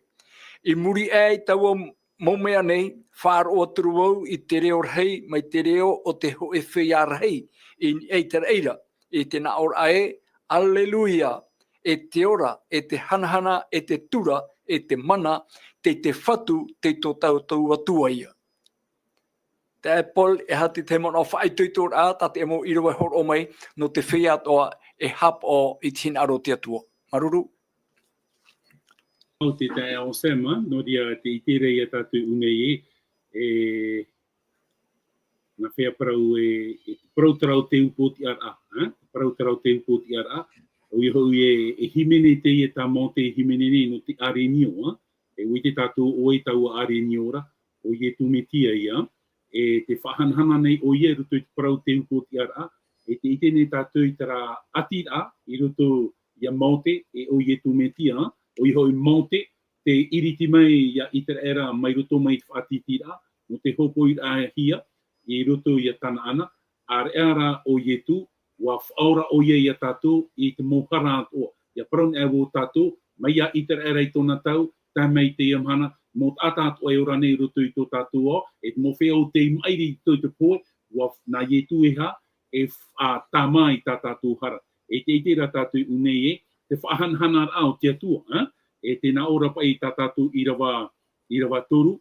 I muri aʻe i taua mau mea nei, faʻaroʻo atu ra vau i te reo rahi, mai te reo o te hōʻē feiā rahi i niʻa i te raʻi ra, i te nā ʻōraʻa ē, Aleluia, e te ora, e te hanahana, e te tura, e te mana, tei te Fatu, tei tō tātou Atua ia. Taeaʻe Paul, e aha te tahi manaʻo faʻaitoitoraʻa tā te mau ʻīrava e hōroʻa mai nō te feiā atoʻa e haʻapaʻo i te hinaʻaro o te Atua? Māuruuru. ʻAita, taeaʻe Anselme, nō reira tē ʻite ra ia tātou i ʻō nei ē, e, nā hea parau e, e parau terā o te upoʻo tiʻaraʻa, ā? Parau terā o te upoʻo tiʻaraʻa, ʻoia hoʻi e, e hīmene teie tā Mōte, e hīmene nei nō te ʻĀrenio, ā? E ʻua ʻite tātou ʻo vai taua ʻĀrenio ra, ʻo Ietu Metia ia, e tē faʻahanahana nei ʻoia i roto i te parau te upoʻo tiʻaraʻa, e tē ʻite nei tātou i terā ʻatiraʻa i roto ia Mōte, e ʻo Ietu Metia, ʻoia hoʻi Mōte, tē iriti mai ia ʻĪteraʻera mai roto mai te faʻatītīraʻa, nō te hōpoiraʻahia i roto ia Tanaana, ʻāreʻa rā ʻo Ietu, ʻUa faʻaora ʻoia ia tātou i te mau hara atoʻa. ʻIa parau nei vau tātou, mai iā ʻĪteraʻera i tōna tau, tae mai i teie mahana, mau taʻata atoʻa e ora nei i roto i tō tātou ao, e te mau feiā tei maʻiri i roto i te pohe, ʻua, nā Ietu e hā, e faʻatāmā i tā tātou hara. E te, i terā tātou i ʻō nei ē, te faʻahanahanaraʻa o te Atua, ā? E tē nā ʻō ra paʻi i tā tātou ʻīrava, ʻīrava toru,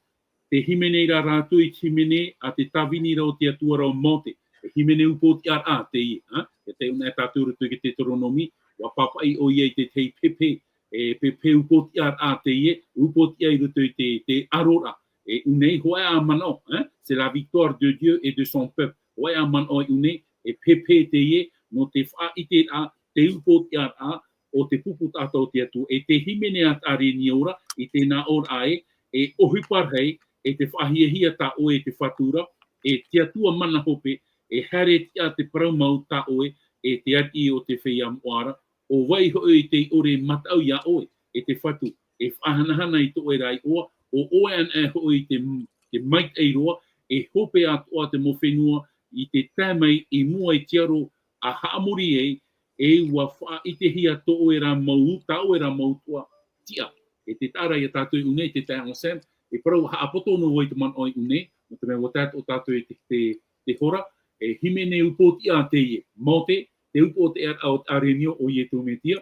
te hīmene ra rātou i te hīmene a te tāvini ra o te Atua ra ʻo Mōte. E hīmene upoʻotiʻaraʻa teie, ā? E tē ʻō nei tātou i roto i te Teuteronome, ʻua pāpaʻi ʻoia i te tahi pēpē, e pēpē upoʻotiʻaraʻa teie, upoʻotiʻa i roto i te, te ʻaroraʻa. E ʻō nei, hōʻē ā manaʻo, ā? C'est la victoire de Dieu et de son peuple. Hōʻē ā manaʻo e ʻō nei, e pēpē teie, nō te faʻaʻiteraʻa, te upoʻotiʻaraʻa, o te pupu taʻata o te Atua. E te hīmene a te ʻĀreni ora, i tē nā ʻō ra ē, e ʻohipa rahi, e te faʻahiahia tā ʻoe e te Fatu ra, e te Atua mana hope, e haere tiʻa te parau mau tā ʻoe, e te ariʻi o te feiā moʻa ra, ʻo vai hoʻi tei ʻore mataʻu iā ʻoe, e te Fatu, e faʻahanahana i tō ʻoe ra iʻoa, ʻo ʻoe anaʻe hoʻi te, te maitaʻi roa, e hope atoʻa te mau fenua, i te tae mai i mua i te aro a haʻamori ai, e ʻua faʻaʻitehia tō ʻoe ra mau, tā ʻoe ra mau tuʻa tiʻa. E te taʻa ra ia tātou i ʻō nei, te taeaʻe Anselme, e parau haʻapoto noa vau i te manaʻo i ʻō nei, nō te mea ʻua tae atoʻa tātou i te, te, te hora, e hīmene upoʻotiʻa teie, Mōte, te upoʻotiʻaraʻa o te ʻĀreni ʻo Ietu Metia,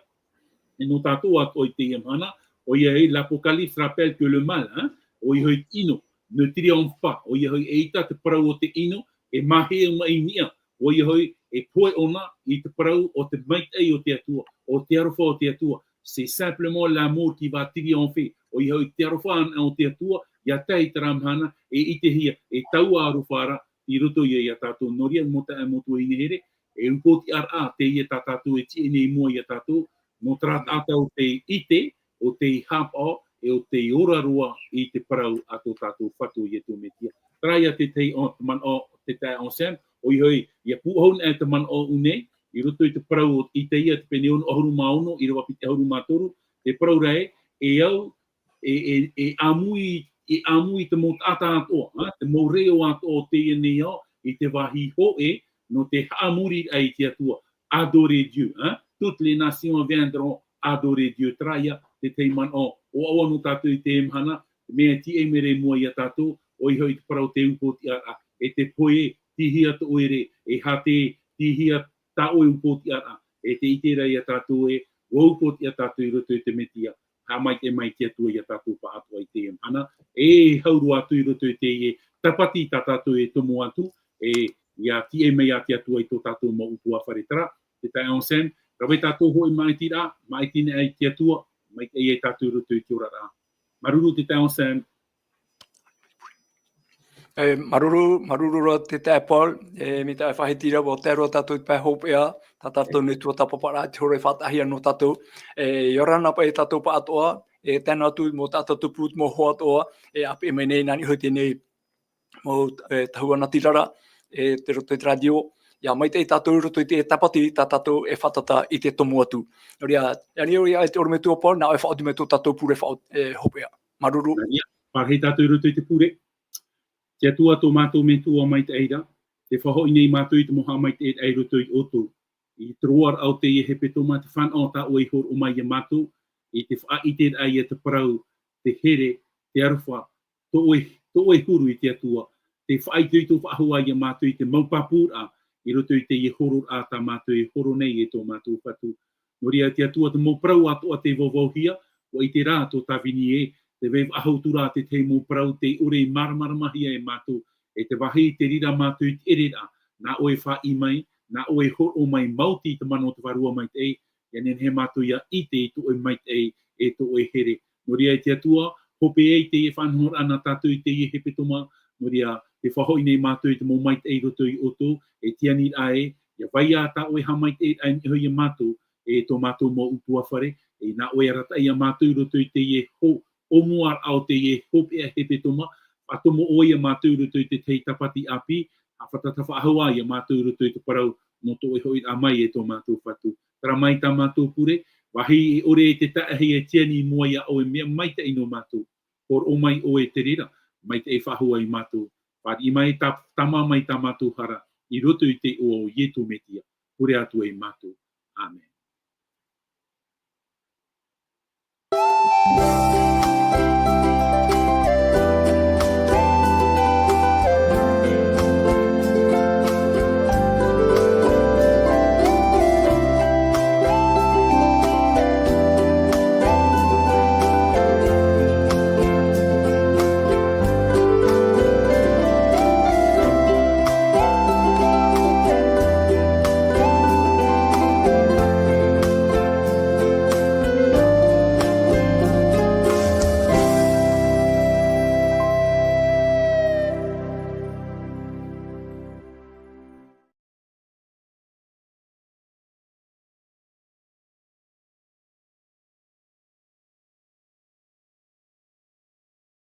e nō tātou atoʻa i teie mahana, ʻoia hoʻi, l'Apocalypse rappelle que le mal, hein, ʻoia hoʻi te ʻino, ne triomphe pas, ʻoia hoʻi, eʻita te parau o te ʻino, e māhia mai i niʻa, ʻoia hoʻi, e pohe ʻōna i te parau o te maitaʻi o te Atua, o te aroha o te Atua. C'est simplement l'amour qui va triompher. ʻOia hoʻi, te aroha anaʻe o te Atua, ʻia tae i terā mahana, e ʻitehia, e taua aroha ra, i roto ia iā tātou. Nō reira, mau taeaʻe, mau tuahine here, e upoʻotiʻaraʻa teie tā tātou e tiʻa nei i mua iā tātou, nō terā taʻata ʻo tei ʻite, ʻo tei haʻapaʻo, e ʻo tei ora roa i te parau a tō tātou Fatu ʻo Ietu Metia. Terā ia te tahi o te manaʻo, te taeaʻe Anselme, ʻoia hoʻi, ʻia pūʻohu anaʻe te manaʻo i ʻō nei, i roto i te parau o Isaia, te pene ono ʻahuru mā ono, ʻīrava piti ʻahuru mā toru, te parau ra ē, e au, e, e, e ʻāmui, e ʻāmui te mau taʻata atoʻa, ā, te mau reo atoʻa o teie nei ao, i te vāhi hōʻē, nō te haʻamoriraʻa i te Atua, adorer Dieu, hein? Toutes les nations viendront adorer Dieu. Terā ia te tahi manaʻo, ʻoaʻoa nō tātou i teie mahana, te mea e tiʻa mai ra i mua iā tātou, ʻoia hoʻi te parau te upoʻotiʻaraʻa, e te pohe, tīhia tō ʻoe rē, e hātē, tīhia tā ʻoe upoʻotiʻaraʻa, e te ʻite ra iā tātou ē, ʻua upoʻotiʻa tātou i roto i te Metia, haʻamaitaʻi mai te Atua iā tātou pāʻatoʻa i teie mahana, e hau roa atu i roto i teie tāpati tā tātou e tomo atu, e ʻia tiʻa mai ā te Atua i tō tātou mau ʻutuāfare. Terā, te taeaʻe Anselme, rave tātou hōʻē māʻitiraʻa, māʻiti nei i te Atua, maitaʻi ia tātou i roto i te oraraʻa. Māuruuru te taeaʻe Anselme. E, māuruuru, māuruuru roa te taeaʻe Paul, e, mai te faʻahiti ra, ʻua tae roa tātou i te pae hopeʻa, tā tātou nei tuatāpaparaʻa, te hora e faʻataʻahia nō tātou. E, ʻia ora na paʻi tātou pāʻatoʻa, e, tae noa atu mau taʻata tupu, mau hoa atoʻa, e, ʻāpeʻe mai nei, nā niʻa hoʻi teie nei, mau, e, tahua natirara, e, tei roto i te rātio, ʻia maitaʻi tātou i roto i te tāpati, tā tātou e fātata i te tomo atu. Nō reira, ʻia ani ʻoia i te ʻorometua Paul, nā ʻoe e faʻaoti mai tō tātou pure faʻa-, e, hopeʻa. Māuruuru. Nā reira, pārahi tātou i roto i te pure. Te Atua tō mātou Metua maitaʻi ra, tē faʻahoʻi nei mātou i te mau haʻamaitaʻiraʻa i roto ia ʻoutou. I te roaraʻa o teie hepetoma, te fānaʻo tā ʻoe i hōroʻa mai iā mātou, i te faʻaʻiteraʻa ia te parau, te here, te aroha, tō ʻoe, tō ʻoe huru i te Atua, tē faʻaitoito faʻahou iā mātou i te mau pāpūraʻa, i roto i teie hōroʻaraʻa tā mātou e hōroʻa nei e tō mātou Fatu. Nō reira te Atua te mau parau atoʻa tei vauvauhia, ʻua ʻite rā tō Tāvini ē, tē vai faʻahou atu ra te tahi mau parau tei ʻore i māramaramahia e mātou, e te vāhi i te reira mātou i te ʻereraʻa, nā ʻoe e faʻaʻī mai, nā ʻoe e hōroʻa mai maoti i te mana o te Vārua Maitaʻi, ʻia nehenehe mātou ʻia ʻite i tō ʻoe maitaʻi, e tō ʻoe here. Nō reira e te Atua, hope ai teie faʻanahoraʻa nā tātou i teie hepetoma, nō reira, tē faʻahoʻi nei mātou i te mau maitaʻi i roto ia ʻoutou, e te aniraʻa ē, ʻia vai ā tā ʻoe haʻamaitaʻiraʻa i niʻa iā mātou, e tō mātou mau ʻutuāfare, e nā ʻoe e arataʻi iā mātou i roto i teie ho-, ʻōmuaraʻa o teie hopeʻa hepetoma, faʻatomo ʻoe iā mātou i roto i te tahi tāpati ʻāpī, ʻa fātata faʻahou ā iā mātou i roto i te parau nō tō ʻoe hoʻiraʻa mai e tō mātou Fatu. Terā mai tā mātou pure, vāhi e ʻore e te taʻahi e tiani i mua iā ʻoe mea maitaʻi nō mātou. Hōroʻa mai ʻoe i te reira, maitaʻi faʻahou iā mātou. Fāriʻi mai, tā-, tāmā mai tā mātou hara, i roto i te iʻoa o Ietu Metia. pure atu ai mātou. ʻĀmene.